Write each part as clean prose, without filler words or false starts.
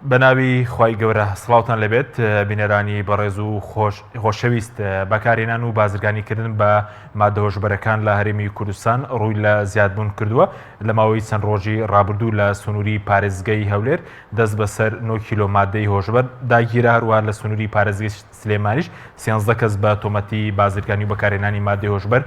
بە ناوی خوای گەورە سڵاوتان لێبێت بینەرانی بەڕێز و خۆش خۆشەویست بەکارهێنان و بازرگانیکردن بە مادە هۆشبەرەکان لە هەرێمی کوردستان ڕووی لە زیادبوون کردووە لە ماوەی چەند ڕۆژی ڕابردوو لە سنووری پارێزگەی هەولێر دەست بەسەر 9 کیلۆ مادەی هۆشبەر داگیرا هەروەها لە سنووری پارێزگەی سلێمانیش سیانزدە کەس بە تۆمەتی بازرگانی و بەکارهێنانی مادەی هۆشبەر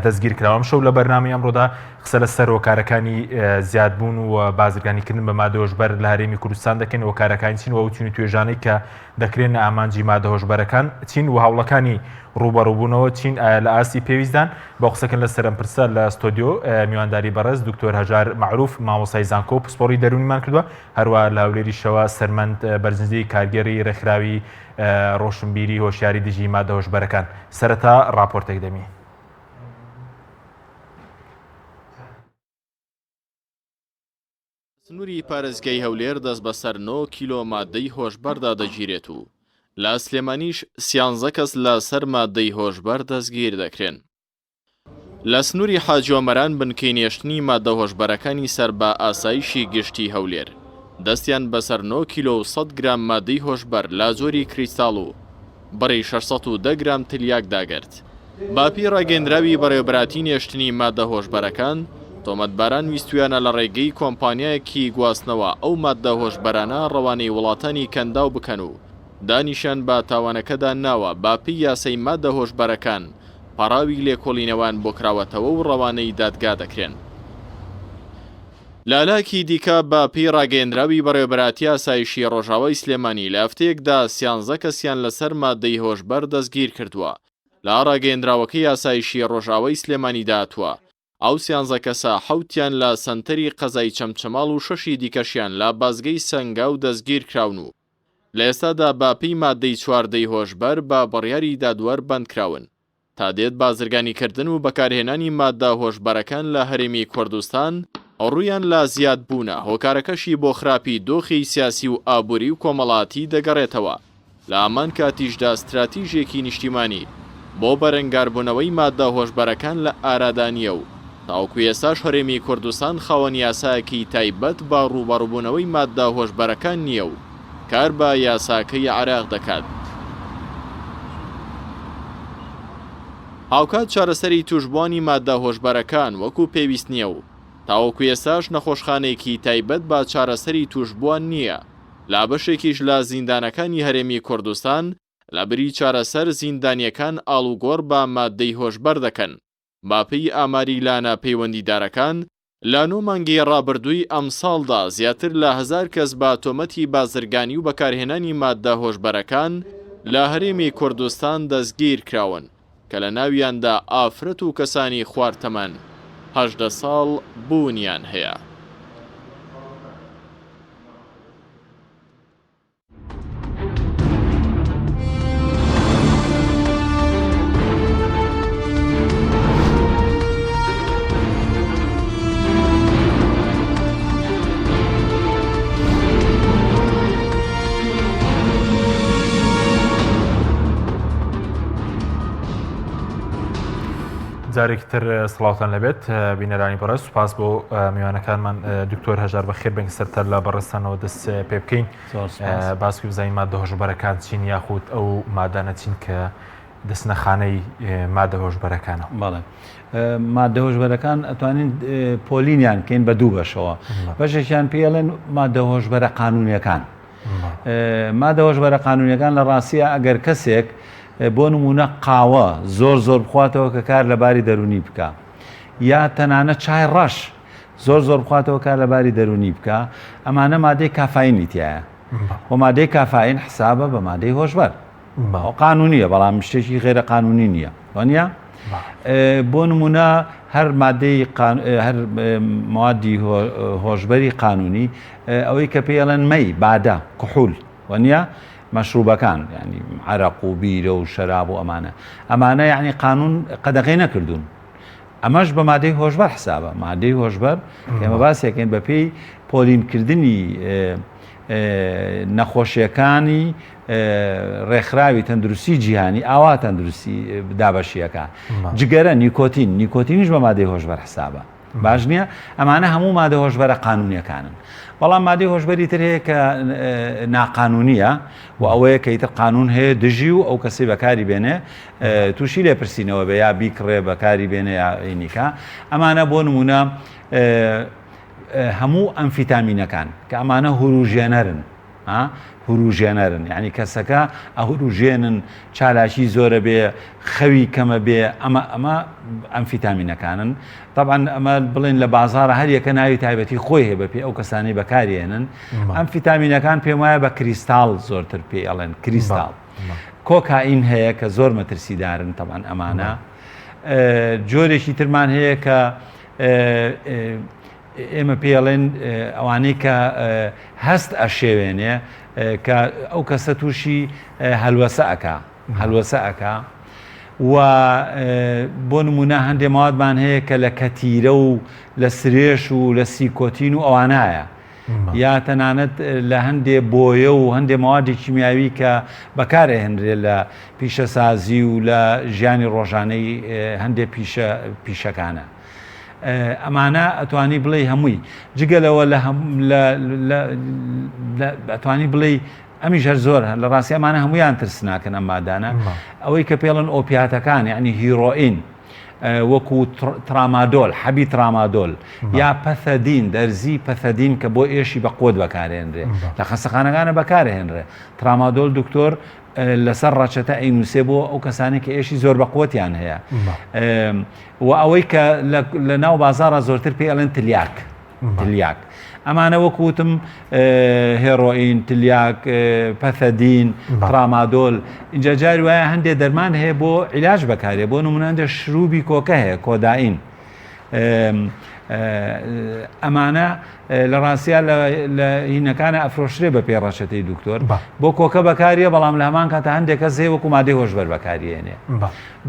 دەستگیرکراوە. ئەمشەو لە بەرنامەی ئەمڕۆدا قسە لەسەر هۆکارەکانی زیادبوون و بازرگانیکردن بە مادە هۆشبەر لە هەرێمی کوردستان دەکەین، هۆکارەکانی چین و ئەو چین و توێژانەی کە دەکرێنە ئامانجی مادە هۆشبەرەکان چین و هەوڵەکانی ڕووبەڕووبوونەوە چین ئایا لە ئاستی پێویستدان؟ بۆ قسەکردن لەسەر ئەم پرسە لە ستۆدیۆ میوانداری بەڕێز دکتۆر هەژار مەعروف مامۆستای زانکۆ و پسپۆڕی دەروونیمان کردووە، هەروەها لە هەولێریشەوە سەرمەند بەرزنجی کارگێڕی ڕێکخراوی ڕۆشنبیری هۆشیاری دژی مادە هۆشبەرەکان. سەرەتا ڕاپۆرتێک دەمی. سنووری پارێزگای هەولێر دەست بەسەر نۆ کیلۆ مادەی هۆشبەردا دەگیرێت و لە سلێمانیش سیانزە کەس لە سەر مادەی هۆشبەر دەستگیر دەکرێن. لە سنووری حاجی ئۆمەران بنکەی نێشتنی مادە هۆشبەرەکانی سەر بە ئاسایشی گشتی هەولێر دەستیان بەسەر نۆ کیلۆ و سەد گرام مادەی هۆشبەر لە جۆری کریستاڵ و بڕی 610 گرام تلیاک داگرت. بەپێی ڕاگەیەندراوی بەڕێوەبەراتی نێشتنی مادە هۆشبەرەکان، تۆمەتباران ویستویانە لە ڕێگەی کۆمپانیایەکی گواستنەوە ئەو ماددە هۆشبەرانە ڕەوانەی وڵاتانی کەنداو بکەن و دانیشیان بە تاوانەکەدا ناوە بەپێی یاسای مادە هۆشبەرەکان پەڕاوی لێکۆڵینەوەیان بۆ کراوەتەوە و ڕەوانەی دادگا دەکرێن. لەلاکی دیکە بە پێی ڕاگەیەندراوی بەڕێوەبەرایەتی ئاسایشی ڕۆژاوای سلێمانی لە هەفتەیەکدا سیانزە کەسیان لەسەر ماددەی هۆشبەر دەستگیرکردووە. لە ڕاگەیەندراوەکەی ئاسایشی ڕۆژاوای سلێمانیدا هاتووە، ئەو سیانزە کەسە حەوتیان لە سەنتەری قەزای چەمچەماڵ و شەشی دیکەشیان لە بازگەی سەنگاو دەستگیرکراون و لە ئێستادا بە پێی ماددەی چواردەی هۆشبەر بە بڕیاری دادوەر بەندکراون. تا دێت بازرگانیکردن و بەکارهێنانی ماددە هۆشبەرەکان لە هەرێمی کوردستان ڕوویان لە زیادبوونە، هۆکارەکەشی بۆ خراپی دۆخی سیاسی و ئابووری و کۆمەڵاتی دەگەڕێتەوە. لە هەمان کاتیشدا ستراتیژێکی نیشتیمانی بۆ بەرەنگاربوونەوەی ماددە هۆشبەرەکان لە ئارادا نییە و تاوەکو ئێستاش هەرێمی کوردستان خاوەن یاسایەکی تایبەت بە ڕووبەڕووبوونەوەی ماددە هۆشبەرەکان نییە و کار بە یاساکەی عێراق دەکات. هاوکات چارەسەری تووشبووانی ماددە هۆشبەرەکان وەکو پێویست نییە و تاوەکو ئێستاش نەخۆشخانەیەکی تایبەت بە چارەسەری تووشبووان نییە. لە بەشێکیش لە زیندانەکانی هەرێمی کوردستان لەبری چارەسەر زیندانییەکان ئاڵوگۆڕ بە ماددەی هۆشبەر دەکەن. بەپێی ئاماری لانە پەیوەندیدارەکان، لە نۆ مانگی ڕابردووی ئەمساڵدا زیاتر لە هەزار کەس بە تۆمەتی بازرگانی و بەکارهێنانی ماددە هۆشبەرەکان لە هەرێمی کوردستان دەستگیرکراون کە لە ناویاندا ئافرەت و کەسانی خوار تەمەن 18 ساڵ بوونیان هەیە. جارێکی تر سڵاوتان لەبێت بینەرانی بەڕێز سوپاس بۆ میوانەکانمان دکتۆر هەژار بەخێر بێن سەرتەر لە بەڕێزتانەوە دەست پێ بکەین باسکی بزانین مادە هۆشبەرەکان چین یاخود ئەو مادانە چین کە دەچنە خانەی مادە هۆشبەرەکانەوە. بەڵێ مادە هۆشبەرەکان ئەتوانین پۆلینیان بکەین بە دوو بەشەوە بەشێکیان پێڵێن مادە هۆشبەرە قانونیەکان مادە هۆشبەرە قانونیەکان لە ڕاستیە ئەگەر کەسێک بۆ نمونە قاوە زۆر زۆر بخواتەوە کە کار لە باری دەرونی بکە یا تەنانە چای ڕەش زۆر زۆر بخواتەوە کار لە باری دەرونی بکە ئەمانە مادەی کافاینی تایە و مادەی کافاین حسابە بە مادەی هۆشبەر قانونیە بەڵام شتێکی غێرە قانونی نییە وانە بۆ نمونە هەر مادەی هەر موادی هۆشبەری قانونی ئەوەی کە پێڵێن مەی بادە کحول وانە مەشروبەکان ینی عرق و بیرە و شەراب و ئەمانە ئەمانە یعنی قانون قەدەغی نەکردوون ئەمەش بە مادەی هۆشبەر حسابە مادەی هۆشبەر ئێمە باسێکین بە پێی پۆلینکردنی نەخۆشیەکانی ڕێکخراوی تەندروستی جیهانی ئاوا تەندروستی دابەشیەکە جگەرە نیکۆتین نیکۆتینیش بە مادەی هۆشبەر حسابە. باش نییە ئەمانە هەموو مادە هۆشبەرە قانونیەکانن بەڵام مادەی هۆشبەری تر هەیە کە ناقانونیە و ئەوەیە کە ئیتر قانون هەیە دژی و ئەو کەسی بەکاری بێنێ تووشی لێپرسینەوە بێ یا بیکڕێ بەکاری بێنێ یا ئینیکا ئەمانە بۆ نمونە هەموو ئەمفیتامینەکان کە ئەمانە هوروژێنەرن هوروژێنەرن یعنی کەسەکە ئەهوروژێنن چالاکی زۆرە بێ خەوی کەمە بێ ئەمە ئەمە ئەمفیتامینەکانن طبعا ئەمە بڵێن لە بازارە هەر یەکە ناوی تایبەتی خۆی هەیە بەپێی ئەو کەسانەی بەکارێنن ئەم فیتامینەکان پێم وایە بە کریستاڵ زۆرتر پێی ئەڵێن کریستاڵ کۆکائین هەیە کە زۆر مەترسیدارن تەبان ئەمانە جۆرێکی ترمان هەیە کە ئێمە پێڵێن ئەوانەی کە هەست ئەشێوێنێ کە ئەو کەسە تووشی هەلوەسە ئەک هەلوەسە ئەکا و بۆ نمونە هەندێ ماوادمان هەیە کە لە کەتیرە و لە سرێش و لە سیکۆتین و ئەوانایە یا تەنانەت لە هەندێ بۆیە و هەندێ مەوادی کیمیاوی کە بەکارئەهێنرێ لە پیشەسازی و لە ژیانی ڕۆژانەی هەندێ پیشە پیشەکانە. ئەمانە ئەتوانی بڵێ هەمووی جگە لەوە لە ئەتوانی بڵێ ئەمیش هەر زۆر هەر لە ڕاستی ئەمانە هەمویان ترسناکن ئەم مادانە ئەوەی کە پێڵن ئۆپیاتەکان یعنی هیرۆئین وەکو ترامادۆل حەبی ترامادۆل یا پەثەدین دەرزی پەثەدین کە بۆ ئێشی بە قوت بەکارێنرێ لە خەسەخانەکانە بەکارهێنرێ ترامادۆل دکتۆر لەسەر ڕەچەتە ئەینوسێ بۆ ئەو کەسانی کە ئێشی زۆر بە قوتیان هەیە و ئەوەی کە لە ناو بازارە زۆرتر پێ ئەڵێن تلیاک تلیاک ئەمانە وەکو وتم هێرۆئین تلیاک پەثەدین ترامادۆل اینجا جاری وایە هەندێک دەرمان هەیە بۆ عیلاج بەکارێ بۆ نمونە هەندێک شروبی کۆکە هەیە کۆداین ئەمانە لە ڕاستیا لە هینەکانە ئەفرۆشرێ بە پێی ڕەچەتەی دکتۆر بۆ کۆکە بەکاریە بەڵام لە هەمان کاتە هەندێک کەس هەیە وەکو مادەی هۆشبەر بەکاریێنێ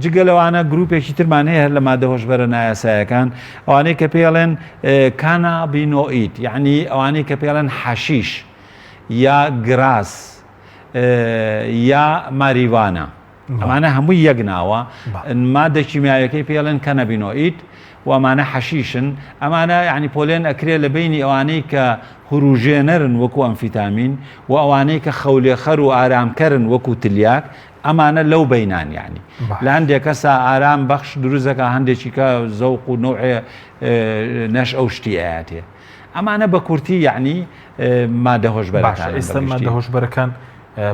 جگە لەوانە گروپێکی ترمان هەیە هەر لە مادە هۆشبەرە نایاسایەکان ئەوانەی کە پێڵێن کانابینۆئید یعنی ئەوانەی کە پێڵێن حەشیش یا گراس یا ماریوانا ئەمانە هەمووی یەک ناوە مادە کیمیاویەکەی پێڵێن کەنەبینۆئید و ئەمانە حەشیشن ئەمانە یعنی پۆلێن ئەکرێ لە بینی ئەوانەی کە هوروژێنەرن وەکو ئەمفیتامین و ئەوانەی کە خەولێخەر و ئارامکەرن وەکو تلیاک ئەمانە لەو بەینان یعنی لە هەندێک کەسا ئارام بەخش دروست دەکا هەندێکی کە زەوق و نەوعێ نەش ئەو شتی ئاەتێ ئەمانە بە کورتی یعنی مادە هۆشبەرەکان ئێستا مادە هۆشبەرەکان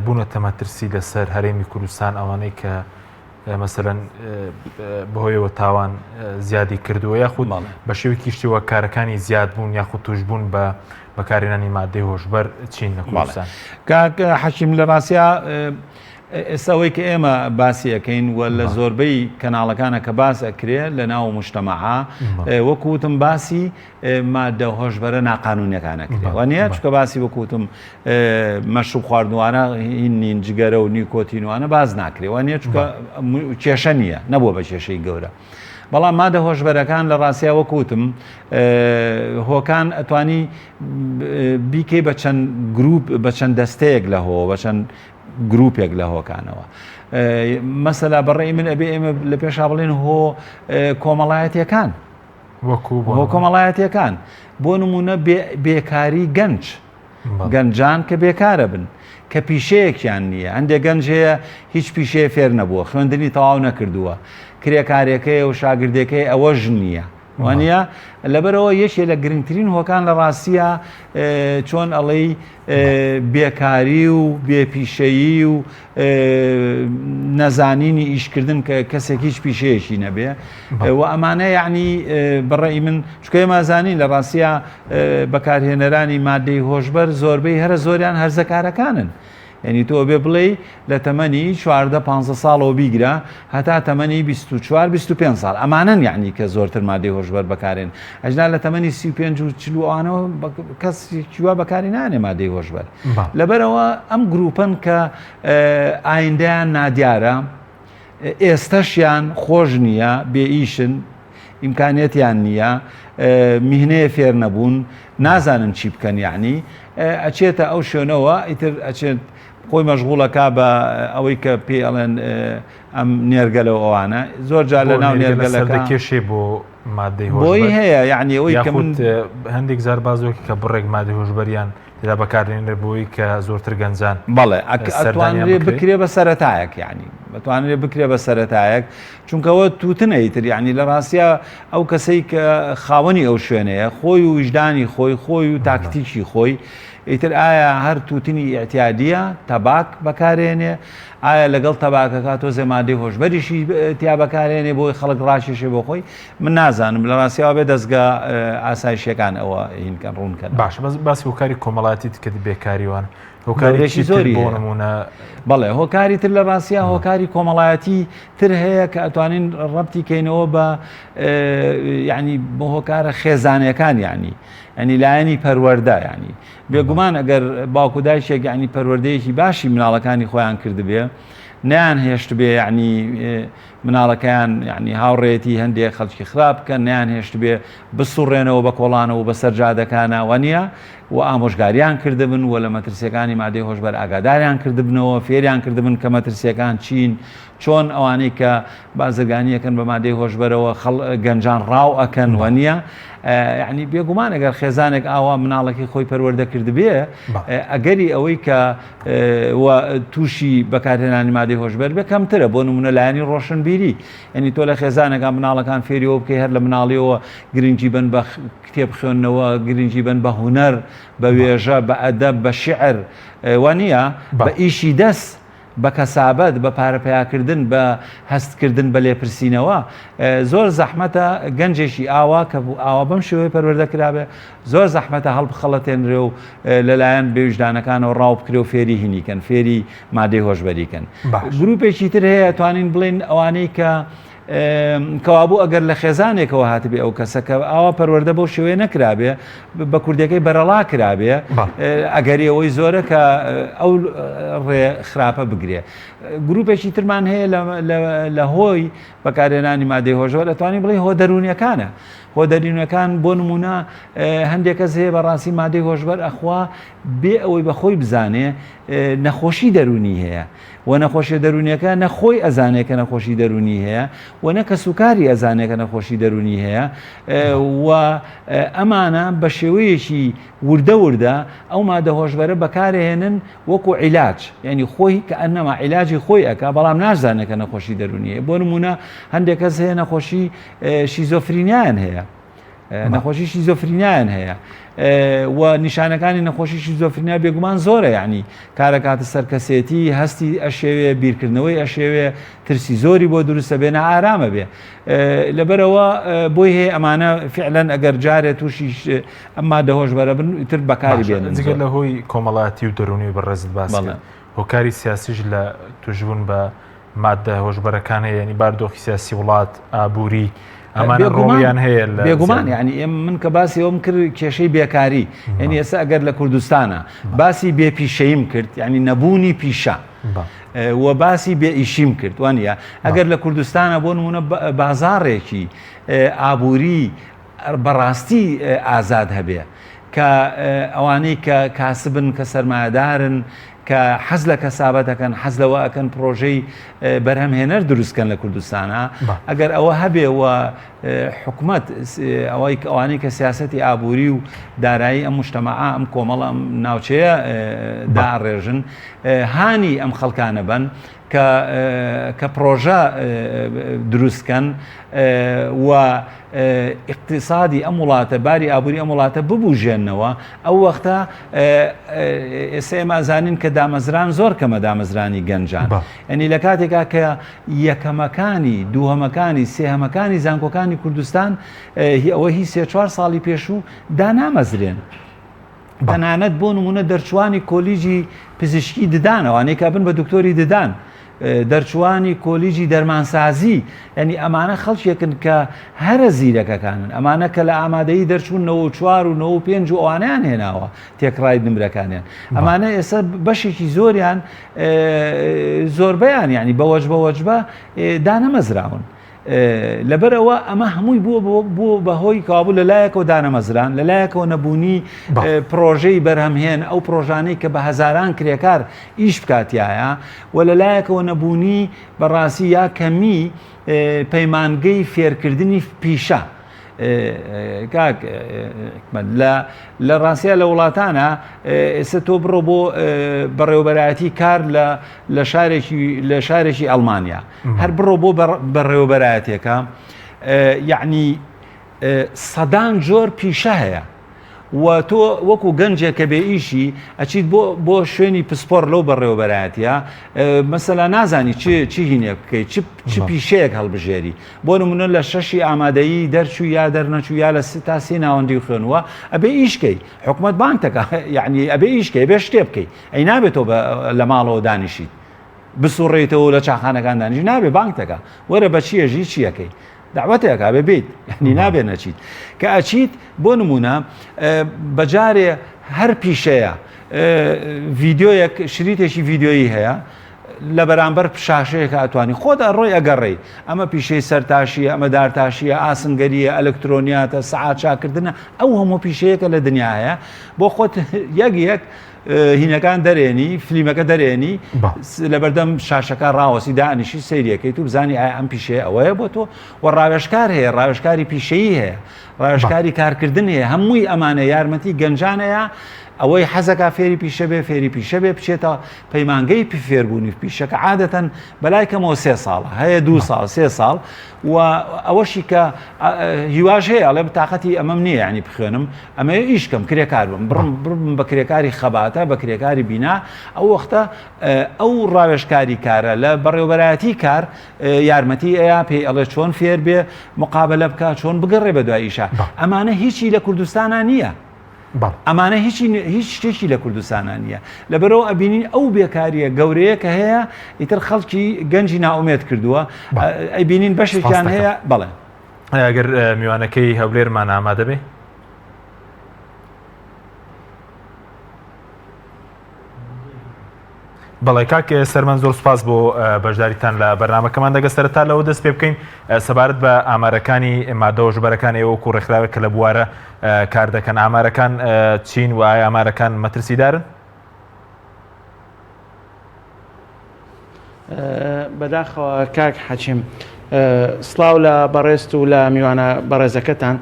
بوونەتە مەترسی لەسەر هەرێمی کوردستان ئەوانەی کە مەسەرەن بەهۆیەوە تاوان زیادی کردووە یاخود بە شێوەی کیشتیوە کارەکانی زیاد بوون یاخود توشببوون بە بەکارهێنانی مادەی هۆشبەر چین لە کوردستان کاک حەکیم لە ڕاستیا ئێستا ئەوەی کە ئێمە باسی ئەەکەین و لە زۆربەی کەناڵەکانە کە باس ئەکرێ لە ناو مجتەمەعا وەکو وتم باسی مادە هۆشبەرە ناقانونیەکان ئەکرێ وانە چکە باسی وەکو وتم مەشروب خواردنوانە هین نین جگەرە و نیکۆتینوانە باز ناکرێ وانە چکە کێشە نییە نەبووە بە کێشەی گەورە. بەڵام مادە هۆشبەرەکان لە ڕاستیا وەک وتم هۆکان ئەتوانی بیکەی بە چەند گروپ بە چەند دەستەیەک لە هۆ بە چەند گروپێک لە هۆکانەوە. مەسەلا بەڕێی من ئەبێ ئێمە لە پێشا بڵێن هۆ کۆمەڵایەتیەکان هۆ کۆمەڵایەتیەکان بۆ نمونە بێکاری گەنج گەنجان کە بێکارە بن کە پیشەیەکیان نییە هەندێک گەنج هەیە هیچ پیشەیە فێر نەبووە خوێندنی تەواو نەکردووە کرێکارێکەیە و شاگردێکەی ئەوەش نییە وانە لەبەرەوە یەکێ لە گرنگترین هۆکان لە ڕاستیە چۆن ئەڵێی بێکاری و بێپیشەیی و نەزانینی ئیشکردن کە کەسێک هیچ پیشەیەکی نەبێ و ئەمانە یعنی بەڕێی من چکە مازانین لە ڕاستە بەکارهێنەرانی مادەی هۆشبەر زۆربەی هەرە زۆریان هەرزەکارەکانن. یعنی تۆ بێ بڵێ لە تەمەنی 14 15 ساڵەوە بیگرە هەتا تەمەنی 24 25 ساڵ ئەمانەن یعنی کە زۆرتر مادەی هۆشبەر بەکارێن ئەجنا لە تەمەنی 35 و 40 ئەوانەوە کەس وا بەکاری نانێ مادەی هۆشبەر لەبەرەوە ئەم گروپەن کە ئایندەیان نادیارە ئێستەشیان خۆش نییە بێ ئیشن ئیمکانیەتیان نییە میهنەیە فێر نەبوون نازانن چی بکەن یعنی ئەچێتە ئەو شوێنەوە ئیتر ئەچێت. خۆی مەشغوڵەکا بە ئەوەی کە پێی ئەڵێن ئەم نێرگەلە و ئەوانە زۆر جار لە ناو نێرگەلەکە کێشێ بۆ مادەی بۆی هەیە یعنی ئەوەی کە من هەندێک جار بازۆکی کە بڕێک مادەی هۆشبەریان تێدا بەکاردێنرێت بۆی کە زۆرتر گەنجان بەڵێ ئەتوانرێ بکرێ بە سەرەتایەک یعنی بەتوانرێ بکرێ بە سەرەتایەک چونکەوە تووتنە ئیتر یعنی لە ڕاستە ئەو کەسەی کە خاوەنی ئەو شوێنەیە خۆی و ویژدانی خۆی خۆی و تاکتیکی خۆی ئیتر ئایا هەر تووتنی ئیعتیادیە تەباک بەکارێنێ ئایا لەگەڵ تەباکەکە تۆزێ مادەی هۆشبەریشی تیا بەکارێنێ بۆی خەڵک ڕاکێشێ بۆ خۆی من نازانم لە ڕاستیەوە بێ دەستگا ئاسایشیەکان ئەوە هینکەن ڕوونکەن باشە بەس باسی هۆکاری کۆمەڵایەتی کرد بێکاریوان هۆکارێکی زۆری بۆ نمونە بەڵێ هۆکاری تر لە ڕاستیا هۆکاری کۆمەڵایەتی تر هەیە کە ئەتوانین ڕەبتی کەینەوە بە یعنی بۆ هۆکارە خێزانەکان یعنی ینی لایەنی پەروەەردە ینی بێگومان ئەگەر باوک و دایکێک یعنی پەروەردەیەکی باشی مناڵەکانی خۆیان کردبێ نیان هێشت بێ یعنی مناڵەکەیان یعنی هاوڕێتی هەندێک خەڵکی خراپ بکەن نیان هێشت بێ بسوڕێنەوە بە کۆڵانەوە بەسەر جادەکانە وەنیە و ئامۆژگاریان کردبن و لە مەترسیەکانی مادەی هۆشبەر ئاگاداریان کردبنەوە فێریان کردبن کە مەترسیەکان چین چۆن ئەوانەی کە بازرگانی ئەکەن بە مادەی هۆشبەرەوە خەڵ گەنجان ڕاو ئەکەن وەنیە یعنی بێگومان ئەگەر خێزانێک ئاوا مناڵەکەی خۆی پەروەردە کردبێ ئەگەری ئەوەی کە تووشی بەکارهێنانی مادەی هۆشبەر بێ کەمترە بۆ نمونە لایەنی ڕۆشنبیری یعنی تۆ لە خێزانەکە مناڵەکان فێریەوە بکەی هەر لە مناڵیەوە گرنگی بن بە کتێب خوێندنەوە گرنگی بن بە هونەر بە وێژە بە ئەدەب بە شعر وانە بە ئیشی دەست بە کەسابەت، بە پارە پەیاکردن، بە هەستکردن بە لێپرسینەوە، زۆر زەحمەتە گەنجێکی ئاوا کە ئاوا بەم شێوەیە پەروەردە کرابێ، زۆر زەحمەتە هەڵبخەڵەتێنرێ و لەلایەن بێویژدانەکانەوە ڕاو بکرێ و فێری هینی کەن، فێری مادەی هۆشبەری کەن. گروپێکی تر هەیە توانین بڵێین ئەوانەی کە کەوابوو ئەگەر لە خێزانێکەوە هاتبێ ئەو کەسە کە ئاوا پەروەردە بەو شێوەیە نەکرابێ بە کوردەکەی بەرەڵا کرابێ ئەگەری ئەوەی زۆرە کە ئەو ڕێ خراپە بگرێ گروپێکی ترمان هەیە لە هۆی بەکارهێنانی مادەی هۆشبەر ئەتوانین بڵێ هۆ دەروونیەکانە هۆ دەروونەکان بۆ نمونە هەندێک کەس هەیە بەڕاستی مادەی هۆشبەر ئەخوا بێ ئەوەی بەخۆی بزانێ نەخۆشی دەروونی هەیە و نەخۆشیە دەروونیەکە نە خۆی ئەزانێ کە نەخۆشی دەروونی هەیە و نە کەسوکاری ئەزانێ کە نەخۆشی دەروونی هەیە و ئەمانە بە شێوەیەکی وردە وردە ئەو مادە هۆشبەرە بەکارهێنن وەکو عیلاج یعنی خۆی کە ئەنەما عیلاجی خۆی ئەک بەڵام نازانێت کە نەخۆشی دەروونی هەیە بۆ نمونە هەندێک کەس هەیە نەخۆشی شیزۆفرینیان هەیە نەخۆشی شیزۆفرینیان هەیە و نیشانەکانی نەخۆشی شیزۆفرینیا بێگومان زۆرە یعنی کارەکاتە سەر کەسێتی هەستی ئەشێوێ بیرکردنەوەی ئەشێوێ ترسی زۆری بۆ دروستە بێ نائارامە بێ لەبەرەوە بۆی هەیە ئەمانە فعلەن ئەگەر جارێ تووشی ئەم مادە هۆشبەرە بن تر بەکاری بێنن جگە لە هۆی کۆمەڵاتی و دەرونی بەڕێزت باس هۆکاری سیاسیش لە توشبوون بە ماددە هۆشبەرەکان هەیە یعنی باردۆخی سیاسی وڵات ئابووری ئەمانە ڕۆڵیان هەیە لە بێگومان یعنی ئێم من کە باسی ئەوم کرد کێشەی بێکاری یعنی ئێستا ئەگەر لە کوردستانە باسی بێپیشەیم کرد یعنی نەبوونی پیشە و باسی بێ ئیشیم کرد وانە ئەگەر لە کوردستانە بۆ نمونە بازاڕێکی ئابووری بەڕاستی ئازاد هەبێ کە ئەوانەی کە کاسبن کە سەرمایەدارن کە حەز لە کەسابەت ئەکەن حەز لەوە ئەکەن پرۆژەی بەرهەمهێنەر دروستکەن لە کوردستانە ئەگەر ئەوە هەبێ و حکومت ئەوەی ئەوانەی کە سیاستی ئابووری و دارایی ئەم مشتەمەعا ئەم کۆمەڵ ئەم ناوچەیە داڕێژن هانی ئەم خەڵکانە بن کە کە پڕۆژە دروست کەن و ئیقتیسادی ئەم وڵاتە باری ئابووری ئەم وڵاتە ببوژێنەوە ئەو وەختە ئێستا ئێمە ئەزانین کە دامەزران زۆر کەمە دامەزرانی گەنجان ئەنی لە کاتێکا کە یەکەمەکانی دووهەمەکانی سێهەمەکانی زانکۆکانی کوردستان ئەوە هی سێ چوار ساڵی پێشوو دانامەزرێن تەنانەت بۆ نمونە دەرچوانی کۆلیجی پزیشکی ددان ئەوانەی کە بن بە دکتۆری ددان دەرچوانی کۆلیجی دەرمانسازی ینی ئەمانە خەڵکێکن کە هەرە زیرەکەکانن ئەمانە کە لە ئامادەی دەرچوون 94 و 95 و ئەوانیان هێناوە تێکڕای نمرەکانیان ئەمانە ئێستا بەشێکی زۆریان زۆربەیان ینی بەوەج بەوەجبە دانەمەزراون. لەبەرئەوە ئەمە هەمووی بووە بووە بە هۆی کەوابوو لە لایەکەوە دانەمەزران لە لایەکەوە نەبوونی پرۆژەی بەرهەمهێن ئەو پرۆژانەی کە بە هەزاران کرێکار ئیش بکاتایە و لە لایەکەوە نەبوونی بەڕاستی یا کەمی پەیمانگەی فێرکردنی پیشە کاک حکمەت لە لە ڕاستیا لە وڵاتانە ئێستا تۆ بڕۆ بۆ بەڕێوەبەرایەتی کار لە لە شارێکی لە شارێکی ئەڵمانیا هەر بڕۆ بۆ بەڕێوەبەرایەتێکە یعنی سەدان جۆر پیشە هەیە و تۆ وەکو گەنجێک کە بێ ئیشی ئەچیت بۆ بۆ شوێنی پسپۆر لەو بەڕێوەبەرایەتە مەسەلا نازانی چ چی هینێک بکەیت چ چ پیشەیەک هەڵبژێری بۆ نمونە لە شەشی ئامادەیی دەرچوو یا دەرنەچوو یا لە تا سێ ناوەندی خوێنوە ئەبێ ئیشکەی حکومت بانتەکە یعنی ئەبێ ئیشکەی بێ شتێ بکەی ئەی نابێت تۆ لە ماڵەوە دانیشیت بسوڕێیتەوە لە چاخانەکان دانیش نابێ بانگتەکە وەرە بە چیە ژی چیەکەی داوەتێک ئەبێ بیت یعنی نابێ نەچیت کە ئەچیت بۆ نمونە بەجارێ هەر پیشەیە ڤیددیویەک شریتێکی ڤیددیویی هەیە لە بەرامبەر شاشەیەکە ئەتوانی خۆت ئەڕۆی ئەگەڕێی ئەمە پیشەی سەرتاشیە ئەمە دارتاشیە ئاسنگەریە ئەلکترۆنیاتە سەعات چاکردنە ئەو هەموو پیشەیەکە لە دنیا هەیە بۆ خۆت یەک یەک هینەکان دەرێنی فلیمەکە دەرێنی لەبەردەم شاشەکە ڕاوەسی دانیشی سەیرەکەیت و بزانی ئایا ئەم پیشەیە ئەوەیە بۆ تۆ و ڕاوێژکار هەیە ڕاوێژکاری پیشەیی هەیە ڕاوێژکاری کارکردن هەیە هەمووی ئەمانە یارمەتی گەنجانەیە ئەوەی حەزەکا فێری پیشە بێ فێری پیشە بێ بچێتە پەیمانگەی فێربوونی پیشەکە عادەتەن بەلای کەمەوە سێ ساڵە هەیە دوو ساڵ سێ ساڵ و ئەوەشی کە هیواش هەیە ئەڵێ تااقەتی ئەمەم نییە ینی بخوێنم ئەمە ئیشکەم کرێکار بم بڕم بڕم بە کرێکاری خەباتە بە کرێکاری بینا ئەو وەختە ئەو ڕاوێژکاری کارە لە بەڕێوبەرایەتی کار یارمەتی ئەیا پێی ئەڵێ چۆن فێر بێ مقابلە بکە چۆن بگەڕێ بە دوای ئیشە ئەمانە هیچی لە کوردستانە نییە ئەمانە هیچی هیچ شتێکی لە کوردستانە نییە لەبەرەوە ئەبینین ئەو بێکاریە گەورەیە کە هەیە ئیتر خەڵکی گەنجی ناومێت کردووە ئەیبینین بەشێکیان هەیە بەڵێ ئەگەر میوانەکەی هەولێرمان ئامادە بێ بەڵێ کاک سەرمەند زۆر سوپاس بۆ بەشداریتان لە بەرنامەکەمان دەگە سەرەتا لەوە دەست پێ بکەین سەبارەت بە ئامارەکانی مادە هۆشبەرەکان ئێوە وەکو ڕێکخراوێک کە لە بوارە کار دەکەن ئامارەکان چین و ئایا ئامارەکان مەترسیدارن؟ بەداخەوە کاک حەکیم سڵاو لە بەڕێزت و لە میوانە بەڕێزەکەتان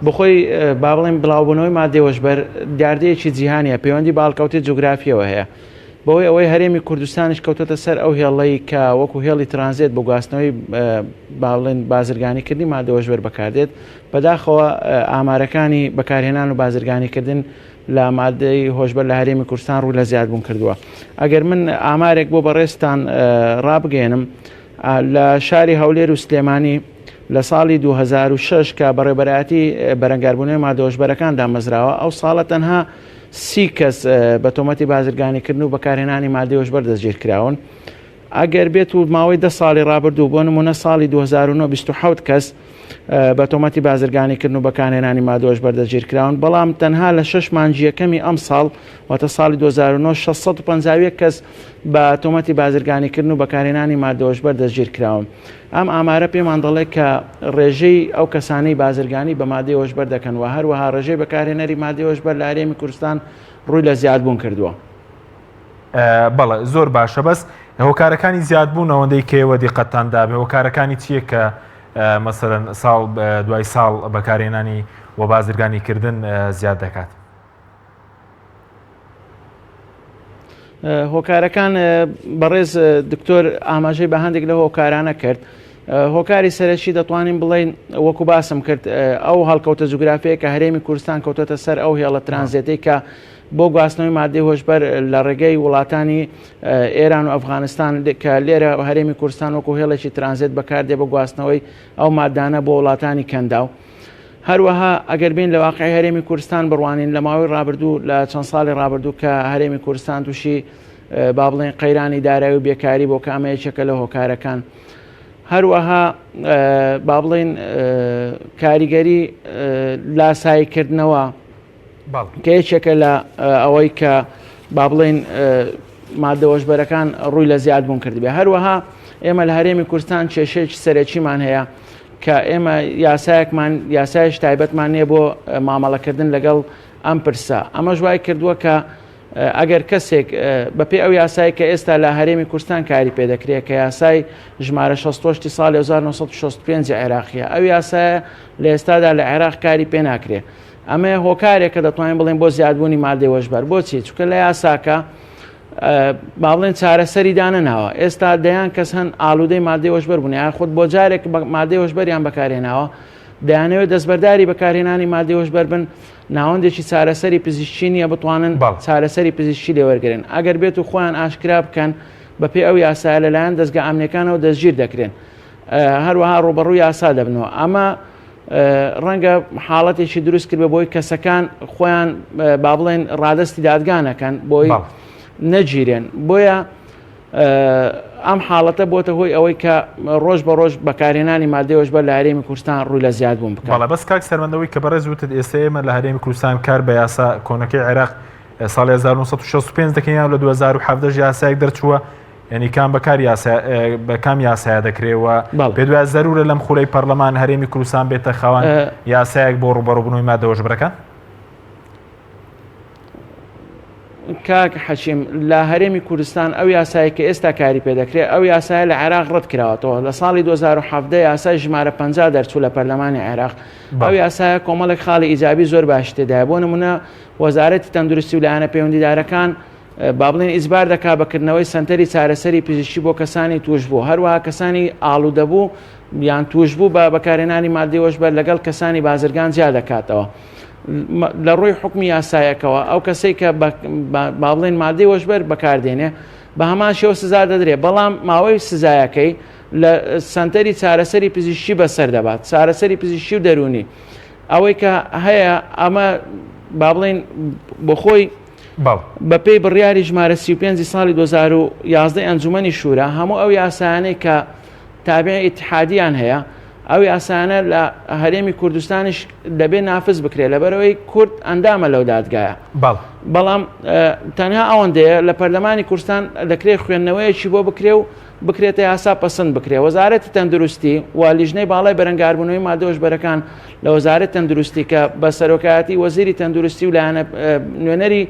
بخۆی با بڵێم بڵاوبوونەوەی مادەی هۆشبەر دیاردەیەکی جیهانیە پەیوەندی بە هەڵکەوتەی جوگرافیەوە هەیە بەهۆی ئەوەی هەرێمی کوردستانیش کەوتۆتە سەر ئەو هێڵەی کە وەکو هێڵی ترانزێت بۆ گواستنەوەی با بڵێن بازرگانیکردنی مادە هۆشبەر بەکاردێت بەداخەوە ئامارەکانی بەکارهێنان و بازرگانیکردن لە مادەی هۆشبەر لە هەرێمی کوردستان ڕووی لە زیادبوون کردووە ئەگەر من ئامارێک بۆ بەڕێزتان ڕابگەێنم لە شاری هەولێر و سلێمانی لە ساڵی 2006 کە بەڕێوەبەرایەتی بەرەنگاربوونەوەی مادە هۆشبەرەکان دامەزراوە ئەو ساڵە تەنها سی کەس بە تۆمەتی بازرگانیکردن و بەکارهێنانی مادەی هۆشبەر دەستگیرکراون. ئەگەر بێت و ماوەی دە ساڵی ڕابردوو بۆ نمونە ساڵی 2009 27 کەس بە تۆمەتی بازرگانیکردن و بەکارهێنانی مادە هۆشبەر دەستگیرکراون بەڵام تەنها لە شەش مانگی یەکەمی ئەم ساڵ واتە ساڵی 2009 651 کەس بە تۆمەتی بازرگانیکردن و بەکارهێنانی مادە هۆشبەر دەستگیرکراون. ئەم ئامارە پێمان دەڵێت کە ڕێژەی ئەو کەسانەی بازرگانی بە مادەی هۆشبەر دەکەن و هەروەها ڕێژەی بەکارهێنەری مادەی هۆشبەر لە هەرێمی کوردستان ڕووی لە زیادبوون کردووە. بەڵێ زۆر باشە بەس هۆکارەکانی زیادبوون ئەوەندەی کە ئێوە دیقەتتان دابێ هۆکارەکانی چییە کە مەسەلەن ساڵ دوای ساڵ بەکارهێنانی و بازرگانیکردن زیاد دەکات؟ هۆکارەکان بەڕێز دکتۆر ئاماژەی بە هەندێک لە هۆکارانە کرد هۆکاری سەرەکی دەتوانین بڵین وەکو باسم کرد ئەو هەڵکەوتە جوگرافەیە کە هەرێمی کوردستان کەوتۆتە سەر ئەو هێڵە ترانزێتەی کە بۆ گواستنەوەی مادەی هۆشبەر لە ڕێگەی وڵاتانی ئێران و ئەفغانستان کە لێرە هەرێمی کوردستان وەکو هێڵێکی ترانزێت بەکاردێ بۆ گواستنەوەی ئەو مادانە بۆ وڵاتانی کەنداو. هەروەها ئەگەر بین لە واقعی هەرێمی کوردستان بڕوانین لە ماوەی ڕابردوو لە چەند ساڵی ڕابردوو کە هەرێمی کوردستان تووشی با بڵێن قەیرانی دارایی و بێکاری بۆ کە ئەمە یەکێکە لە هۆکارەکان. هەروەها با بڵێن کاریگەری لاساییکردنەوە کە یەکێکە لە ئەوەی کە با بڵێن مادە هۆشبەرەکان ڕووی لە زیادبوون کردبێ هەروەها. ئێمە لە هەرێمی کوردستان کێشەیەکی سەرەکیمان هەیە کە ئێمە یاسایەکمان یاسایش تایبەتمان نییە بۆ مامەڵەکردن لەگەڵ ئەم پرسە ئەمەش وای کردووە کە ئەگەر کەسێک بەپێی ئەو یاسای کە ئێستا لە هەرێمی کوردستان کاری پێدەکرێت کە یاسای ژمارە 68 ساڵی 1965 عێراقیە ئەو یاسایە لە ئێستادا لە عێراق کاری پێ ناکرێت ئەمە هۆکارێک کە دەتوانین بڵێن بۆ زیادبوونی مادەی هۆشبەر بۆچی چونکە لە یاساکە با بڵێن چارەسەری دانەناوە ئێستا دەیان کەس هەن ئالوودەی مادەی هۆشبەر بوون یان خود بۆ جارێک مادەی هۆشبەریان بەکارهێناوە دەیانەوێت دەستبەرداری بەکارهێنانی مادەی هۆشبەر بن ناوەندێکی چارەسەری پزیشکی نییە بتوانن چارەسەری پزیشکی لێوەرگن ئەگەر بێت و خۆیان ئاشکرا بکەن بەپێی ئەو یاسایە لەلایەن دەستگە ئەمنیەکانەوە دەستگیر دەکرێن هەروەها ڕوبەڕوو یاسا دەبنەوە ئەمە ڕەنگە حاڵەتێکی دروست کرد بە بۆی کەسەکان خۆیان با بڵێن ڕادستی دادگانەکەن بۆی نەگیرێن بۆیە ئەم حاڵەتە بۆتە هۆی ئەوەی کە ڕۆژ بە ڕۆژ بەکارهێنانی مادەی هۆشبەر لە هەرێمی کوردستان ڕووی لە زیاد بوون بکات. بەڵێ بەس کاک سەرمەند ئەوەی کە بەڕێز وتت ئێستا ئێمە لە هەرێمی کوردستان کار بە یاسا کۆنەکەی عێراق ساڵی 1965 دەکەین یان لە 2017 یاسایەک دەرچووە یعنی کام بەکار یاسا بە کام یاسایە دەکرێ و پێ دوای زەرورە لەم خولەی پەرلەمان هەرێمی کوردستان بێتە خاوەن یاسایەک بۆ ڕوبەڕوبوونەوەی مادە هۆشبەرەکان؟ کاک حەکیم لە هەرێمی کوردستان ئەو یاسایە کە ئێستا کاری پێ دەکرێت ئەو یاسایە لە عێراق ڕەت کراوەتەوە لە ساڵی 2017 یاسای ژمارە 50 دەرچوو لە پەرلەمانی عێراق ئەو یاسایە کۆمەڵێک خاڵی ئیجابی زۆر باش تێدایە بۆ نمونە وەزارەتی تەندروستی و لایەنە پەیوەندیدارەکان با بڵێن ئیجبار دەکا بە کردنەوەی سەنتەری چارەسەری پزیشکی بۆ کەسانی تووشبوو هەروەها کەسانی ئاڵوودەبوو یان تووشبوو بە بەکارهێنانی مادەی هۆشبەر لەگەڵ کەسانی بازرگان جیا دەکاتەوە. لە ڕووی حوکمی یاسایەکەوە ئەو کەسەی کە با بڵێن مادەی هۆشبەر بەکاردێنێ بە هەمان شێوە سزا دەدرێ بەڵام ماوەی سزایەکەی لە سەنتەری چارەسەری پزیشکی بەسەر دەبات چارەسەری پزیشکی و دەروونی ئەوەی کە هەیە ئەمە با بڵێن بۆ خۆی بەپێی بڕیاری ژمارە 35 ساڵی 2011 ئەنجومەنی شورا هەموو ئەو یاسایانەی کە تابعی ئیتحادیان هەیە ئەو یاسایانە لە هەرێمی کوردستانیش دەبێ نافز بکرێت لەبەرەوەی کورد ئەندامە لەو دادگایە بەڵام تەنها ئەوەندەیە لە پەرلەمانی کوردستان دەکرێت خوێندنەوەیەکی بۆ بکرێ و بکرێتە یاسا پەسند بکرێ وەزارەتی تەندروستی و لیژنەی باڵای بەرەنگاربوونەوەی مادە هۆشبەرەکان لە وەزارەت تەندروستی کە بە سەرۆکایەتی وەزیری تەندروستی و لایەنە نوێنەری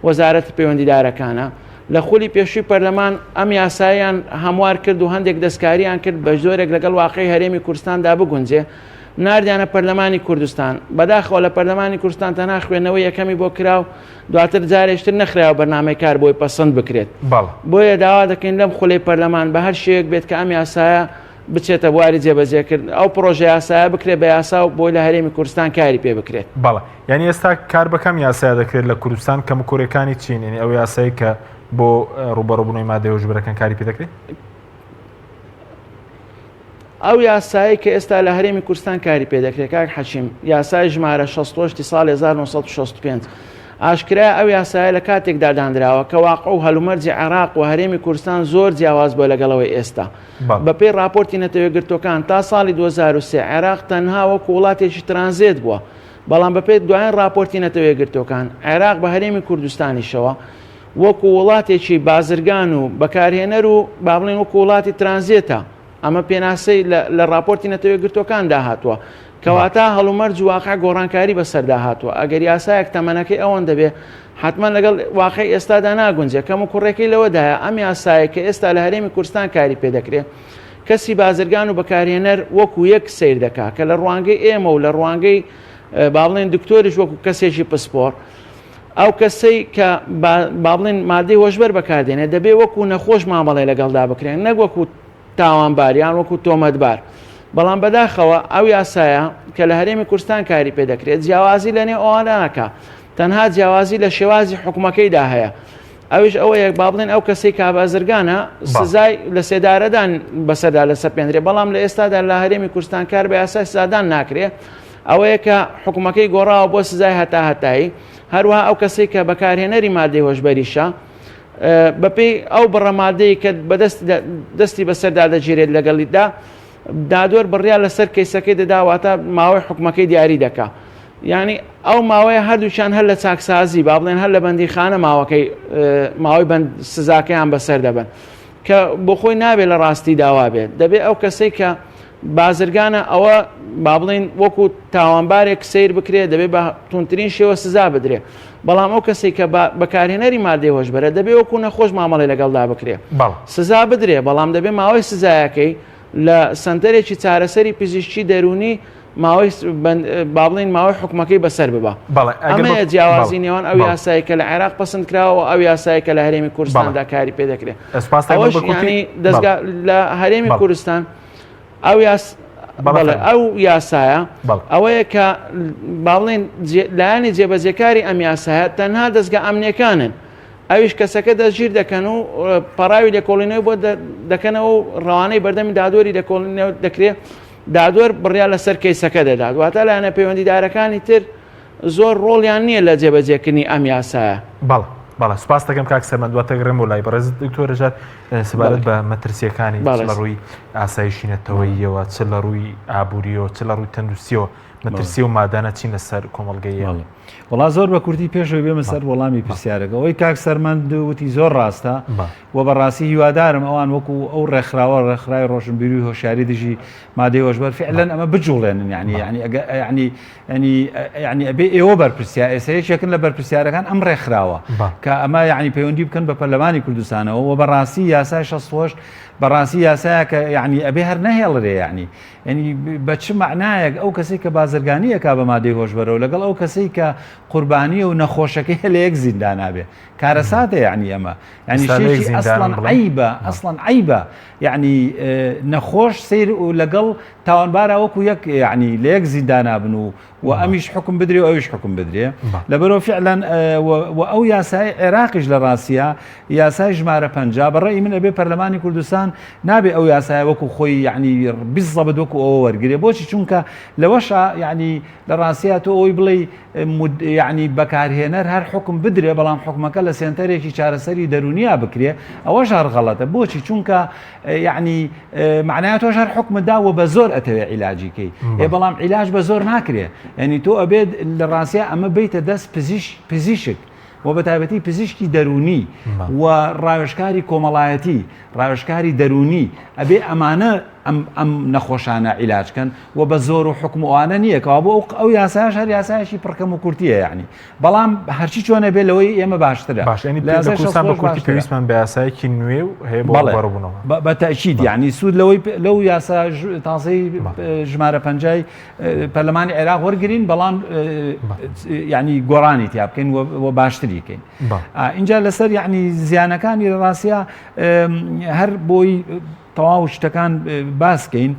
وەزارەتی پەیوەندیدارەکانە لە خولی پێشووی پەرلەمان ئەم یاسایان هەموار کرد و هەندێک دەستکاریان کرد بە زۆرێک لەگەڵ واقعی هەرێمی کوردستاندا بگونجێ ناردیانە پەرلەمانی کوردستان بەداخەوە لە پەرلەمانی کوردستان تەنها خوێندنەوەی یەکەمی بۆ کرا و دواتر جارێکتر نەخرایەوە بەرنامەی کار بۆی پەسەند بکرێت بۆیە داوا دەکەین لەم خولەی پەرلەمان بە هەر شێوەیەک بێت کە ئەم یاسایە بچێتە بواری جێبەجێکردن ئەو پڕۆژە یاسایە بکرێت بە یاسا و بۆی لە هەرێمی کوردستان کاری پێ بکرێت. بەڵێ یانی ئێستا کار بە کام یاسایە دەکرێت لە کوردستان کەموکوڕیەکانی چین یانی ئەو یاسای کە بۆ ڕووبەڕووبوونەوەی مادەی هۆشبەرەکان کاری پێ دەکرێت؟ ئەو یاسایەی کە ئێستا لە هەرێمی کوردستان کاری پێ دەکرێت کاک حەکیم یاسای ژمارە 68 ساڵی 1965 ئاشکرایە ئەو یاسایە لە کاتێکدا دانراوە کە واقع و هەلومەرجی عێراق و هەرێمی کوردستان زۆر جیاواز بووە لەگەڵەوەی ئێستا بەپێی ڕاپۆرتی نەتەوەیەکگرتووەکان تا ساڵی 2003 عێراق تەنها وەکو وڵاتێکی ترانزێت بووە بەڵام بەپێی دوایین ڕاپۆرتی نەتەوەیەکگرتووەکان عێراق بە هەرێمی کوردستانیشەوە وەکو وڵاتێکی بازرگان و بەکارهێنەر و با بڵێین وەکو وڵاتی ترانزێتە ئەمە پێناسەی لە ڕاپۆرتی نەتەوە یەکگرتووەکاندا هاتووە. کەواتە هەڵومەرج و واقع گۆڕانکاری بەسەردا هاتووە. ئەگەر یاسایەک تەمەنەکەی ئەوەندە بێ، حەتمەن لەگەڵ واقعی ئێستادا ناگونجێ. کەموکوڕیەکەی لەوەدایە ئەم یاسایە کە ئێستا لە هەرێمی کوردستان کاری پێ دەکرێ، کەسی بازرگان و بەکارهێنەر وەکو یەک سەیر دەکا کە لە ڕوانگەی ئێمە و لە ڕوانگەی با بڵێین دکتۆریش وەکو کەسێکی پسپۆڕ، ئەو کەسەی کە با بڵێن مادەی هۆشبەر بەکاردێنێت دەبێ وەکو نەخۆش مامەڵەی لەگەڵدا بکرێن نەک وەکو تاوانبار یان وەکو تۆمەتبار بەڵام بەداخەوە ئەو یاسایە کە لە هەرێمی کوردستان کاری پێ دەکرێت جیاوازی لە نێو ئەوانە ناکا تەنها جیاوازی لە شێوازی حکومەکەیدا هەیە ئەویش ئەوەیە با بڵێن ئەو کەسەی کە بازرگانە سزای لە سێدارەدان بەسەردا لە سەپێندرێ بەڵام لە ئێستادا لە هەرێمی کوردستان کار بە یاسای سزادان ناکرێ ئەوەیە کە حکومەکەی گۆڕاوە بۆ سزای هەتاهەتایی، هەروەها ئەو کەسەی کە بەکارهێنەری مادەی هۆشبەریشە بەپێی ئەو بڕە مادەی کە بەدەست دەستی بەسەردا دەگیرێت لەگەڵیدا دادوەر بڕیار لەسەر کەیسەکەی دەدا واتە ماوەی حکومەکەی دیاری دەکا یعنی ئەو ماوەیە هەردووچیان هەر لە چاکسازی با بڵێن هەر لە بەندیخانە ماوەکەی ماوەی بەند سزاکەیان بەسەر دەبن. کە بۆ خۆی نابێت لە ڕاستی داوا بێت دەبێت ئەو کەسەی کە بازرگانە ئەوە با بڵین وەکو تاوانبارێک سیر بکرێت دەبێت بە توندترین شێوە سزا بدرێت بەڵام ئەو کەسێک کە بەکارهێنەری مادەی هۆشبەرە دەبێت وەکو نەخۆش مامەڵی لەگەڵدا بکرێت سزا بدرێ بەڵام دەبێت ماوەی سزایەکەی لە سەنتەرێکی چارەسەری پزیشکی دەروونی ماوەی با بڵێین ماوەی حکومەکەی بەسەر ببا. بەڵێ ئەگەر ئەمەیە بە جیاوازی بەڵێ نێوان ئەو بەڵێ یاسایەی کە لە عێراق پەسند کراوە و ئەو یاسایەی کە لە هەرێمی بەڵێ کوردستاندا کاری پێ دەکرێ. سپاس تایبەت ئەوەش بە کورتی یانی بەڵێ دەزگا لە هەرێمی بەڵێ کوردستان ئەو یاس بەڵێ بەڵێ فەرموو ئەو یاسایە بەڵێ ئەوەیە کە با بڵێین جێ لایەنی جێبەجێکاری ئەم یاسایە تەنها دەزگا ئەمنییەکانن. ئەویش کەسەکە دەستگیر دەکەن و پەڕاوی لێکۆڵینەوەی بۆ دەکەنەوە و ڕەوانەی بەردەمی دادوەری لێکۆڵینەوە دەکرێت دادوەر بڕیار لەسەر کەیسەکە دەدات واتە لایەنە پەیوەندیدارەکانی تر زۆر ڕۆڵیان نییە لە جێبەجێکردنی ئەم یاسایە. بەڵێ بەڵێ سوپاس دەکەم کاک سەرمەند دواتر گەڕێم بۆ لای بەڕێز دکتۆر رژار سەبارەت بە مەترسیەکانی چ لە ڕووی ئاسایشی نەتەوەییەوە چ لە ڕووی ئابووریەوە چ لە ڕووی تەندروستیەوە مەترسی و مادانە چین لەسەر کۆمەڵگەی ئێمە؟ وەڵا زۆر بە کورتی پێشەوەی بێمە سەر وەڵامی پرسیارەکە ئەوەی کاک سەرمەند وتی زۆر ڕاستە و بەڕاستی هیوادارم ئەوان وەکو ئەو ڕێکخراوە ڕێکخراوی ڕۆشنبیری و هۆشیاری دژی مادەی هۆشبەر فعلەن ئەمە بجوڵێنن یعنی یعنی یعنی یعنی یعنی ئەبێ ئێوە بەرپرسیار ئێستا یەکێکن لە بەرپرسیارەکان ئەم ڕێکخراوە کە ئەمە یعنی پەیوەندی بکەن بە پەرلەمانی کوردستانەوە و بەڕاستی یاسای 68 بەڕاستی یاسایە کە یعنی ئەبێ هەر نەهێڵرێ یعنی یعنی بە چ مەعنایەک ئەو کەسەی کە بازرگانی ئەکا بە مادەی هۆشبەرەوە لەگەڵ ئەو کەسەی کە قوربانیە و نەخۆشەکەی لە یەک زیندانا بێ کارەساتە یعنی ئەمە یعنی شتێکی ئەسڵەن عەیبە ئەسڵەن عەیبە یعنی نەخۆش سیر و لەگەڵ تاوانبارا وەکو یەک یعنی لە یەک زیندانا بن و و ئەمیش حکم بدرێ و ئەویش حکم بدرێ لەبەرەوە فعلەن و ئەو یاسای عێراقیش لە ڕاستە یاسای ژمارە 50 بەڕێی من ئەبێ پەرلەمانی کوردستان نابێ ئەو یاسایە وەکو خۆی یعنی بالضبط وەکو ئەوە وەرگێ بۆچی چونکە لەوەشە یعنی لە ڕاستە تۆ ئەوی بڵێ یعنی بەکارهێنەر هەر حکم بدرێ بەڵام حکومەکە لە سێنتەرێکی چارەسەری دەرونیا بکرێ ئەوەش هەر غەڵەتە بۆچی چونکە یعنی معنای تۆش هەر حکومت دا و بە زۆر ئەتەوێ عیلاجی کەی ئێ بەڵام عیلاج بە زۆر ناکرێ یعنی تۆ ئەبێت لە ڕاستیا ئەمە بیتە دەست پزیشک و بە تایبەتی پزیشکی دەرونی و ڕاوێژکاری کۆمەڵایەتی ڕاوێژکاری دەرونی ئەبێ ئەمانە ئەم ئەم نەخۆشانە عیلاج کەن و بە زۆر و حکم ئەوانە نییە کەوا بۆ ئەو یاساش هەر یاسایشی پڕکەم و کورتیە یعنی بەڵام هەرچی چۆنە بێ لەوەی ئێمە باشترە باش یعنی لە کوردستان بە کورتی پێویستمان بە یاسایەکی نوێ و هەیە بۆ ڕووبەڕووبوونەوە بە تەئکید یعنی سوود لەوەی لەو یاسا تازەی ژمارە پەنجای پەرلەمانی عێراق وەرگین بەڵام یعنی گۆڕانی تیا بکەین و باشتری کەین اینجا لەسەر یعنی زیانەکانی لە ڕاستە هەر بۆی تەواو شتەکان باسکەین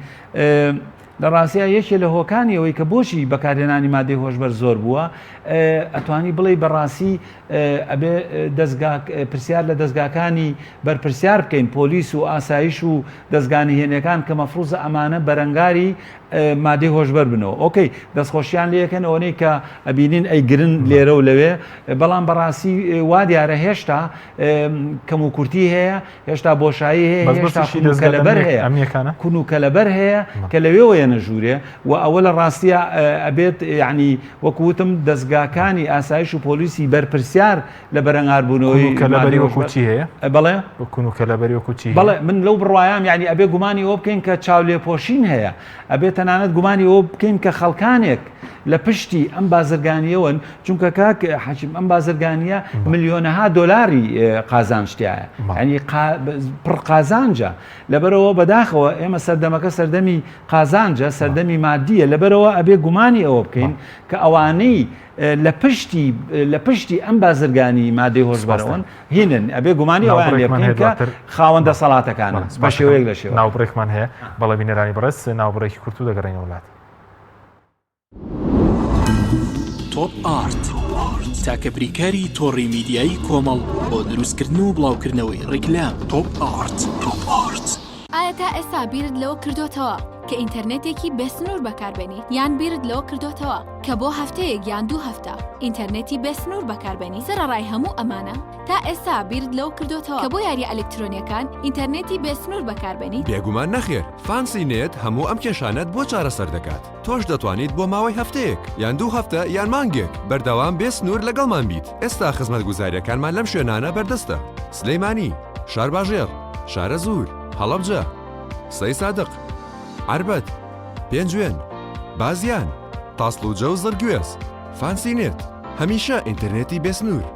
لە ڕاستیا یەکێ لە هۆکانی ئەوەی کە بۆچی بەکارهێنانی مادەی هۆشبەر زۆر بووە ئەتوانی بڵێی بەڕاستی ئەبێ دەزگا پرسیار لە دەزگاکانی بەرپرسیار بکەین پۆلیس و ئاسایش و دەزگا نهێنیەکان کە مەفروزە ئەمانە بەرەنگاری مادەی هۆشبەر بنەوە ئۆکەی دەستخۆشیان لەکەن ئەوەنەی کە ئەبینین ئەیگرن لێرە و لەوێ بەڵام بەڕاستی وا دیارە هێشتا کەم و کورتی هەیە هێشتا بۆشایی هەیە هێشتا کەلەبەر هەیە کون و کەلەبەر هەیە کە لەوێوە یەنە ژوورێ و ئەوە لە ڕاستیە ئەبێت یعنی وەکوتم دەستگاکانی ئاسایش و پۆلیسی بەرپرسیار لە بەرەنگاربوونەوەی کەلەبەری وەکوچی هەیە بەڵێ کون و کەلەبەری وەکوچی بەڵێ من لەو بڕوایام یعنی ئەبێ گومانی ئەوە بکەین کە چاولێپۆشین هەیە ئەبێ تەنانەت گومانی ئەوە بکەین کە خەڵکانێک لە پشتی ئەم بازرگانیەوەن چونکە کاک حەکیم ئەم بازرگانیە ملیۆنەها دۆلاری قازانج تایە ینی پڕ قازانجە لەبەرەوە بەداخەوە ئێمە سەردەمەکە سەردەمی قازانجە سەردەمی مادیە لەبەرەوە ئەبێ گومانی ئەوە بکەین کە ئەوانەی لە پشتی لە پشتی ئەم بازرگانی مادەی هۆشبەرەوەن هینن ئەبێ گومانی ئەوان لێ بکەین کە خاوەن دەسەڵاتەکانن بە شێوەیەک لە شێوە ناوبڕێکمان هەیە بەڵێ بینەرانی بەڕێز ناوبڕێکی کورت و دەگەڕێینەوە لات. تۆپ ئارت تاکە بریکاری تۆڕی میدیایی کۆمەڵ بۆ دروستکردن و بڵاوکردنەوەی ڕیکلام تۆپ ئارت تۆپ ئارت. ئایا تا ئێستا بیرت لەوە کردۆتەوە کە ئینتەرنێتێکی بێسنوور بەکاربێنیت؟ یان بیرت لەوە کردۆتەوە کە بۆ هەفتەیەک یان دوو هەفتە ئینتەرنێتی بێسنوور بەکاربێنیت؟ سەرەڕای هەموو ئەمانە تا ئێستا بیرت لەوە کردۆتەوە کە بۆ یارییە ئەلکترۆنییەکان ئینتەرنێتی بێسنوور بەکاربێنیت؟ بێگومان نەخێر، فانسی نێت هەموو ئەم کێشانەت بۆ چارەسەر دەکات. تۆش دەتوانیت بۆ ماوەی هەفتەیەک، یان دوو هەفتە، یان مانگێک، بەردەوام بێ سنوور لەگەڵمان بیت. ئێستا خزمەتگوزارییەکانمان لەم شوێنانە بەردەستە، سلێمانی، شارباژێڕ. شارەزوور، هەڵەبجە، سەیسادق، عەربەت، پێنجوێن، بازیان، تاسڵوجە و زڕگوێز. فانسی نێت، هەمیشە ئینتەرنێتی بێسنوور.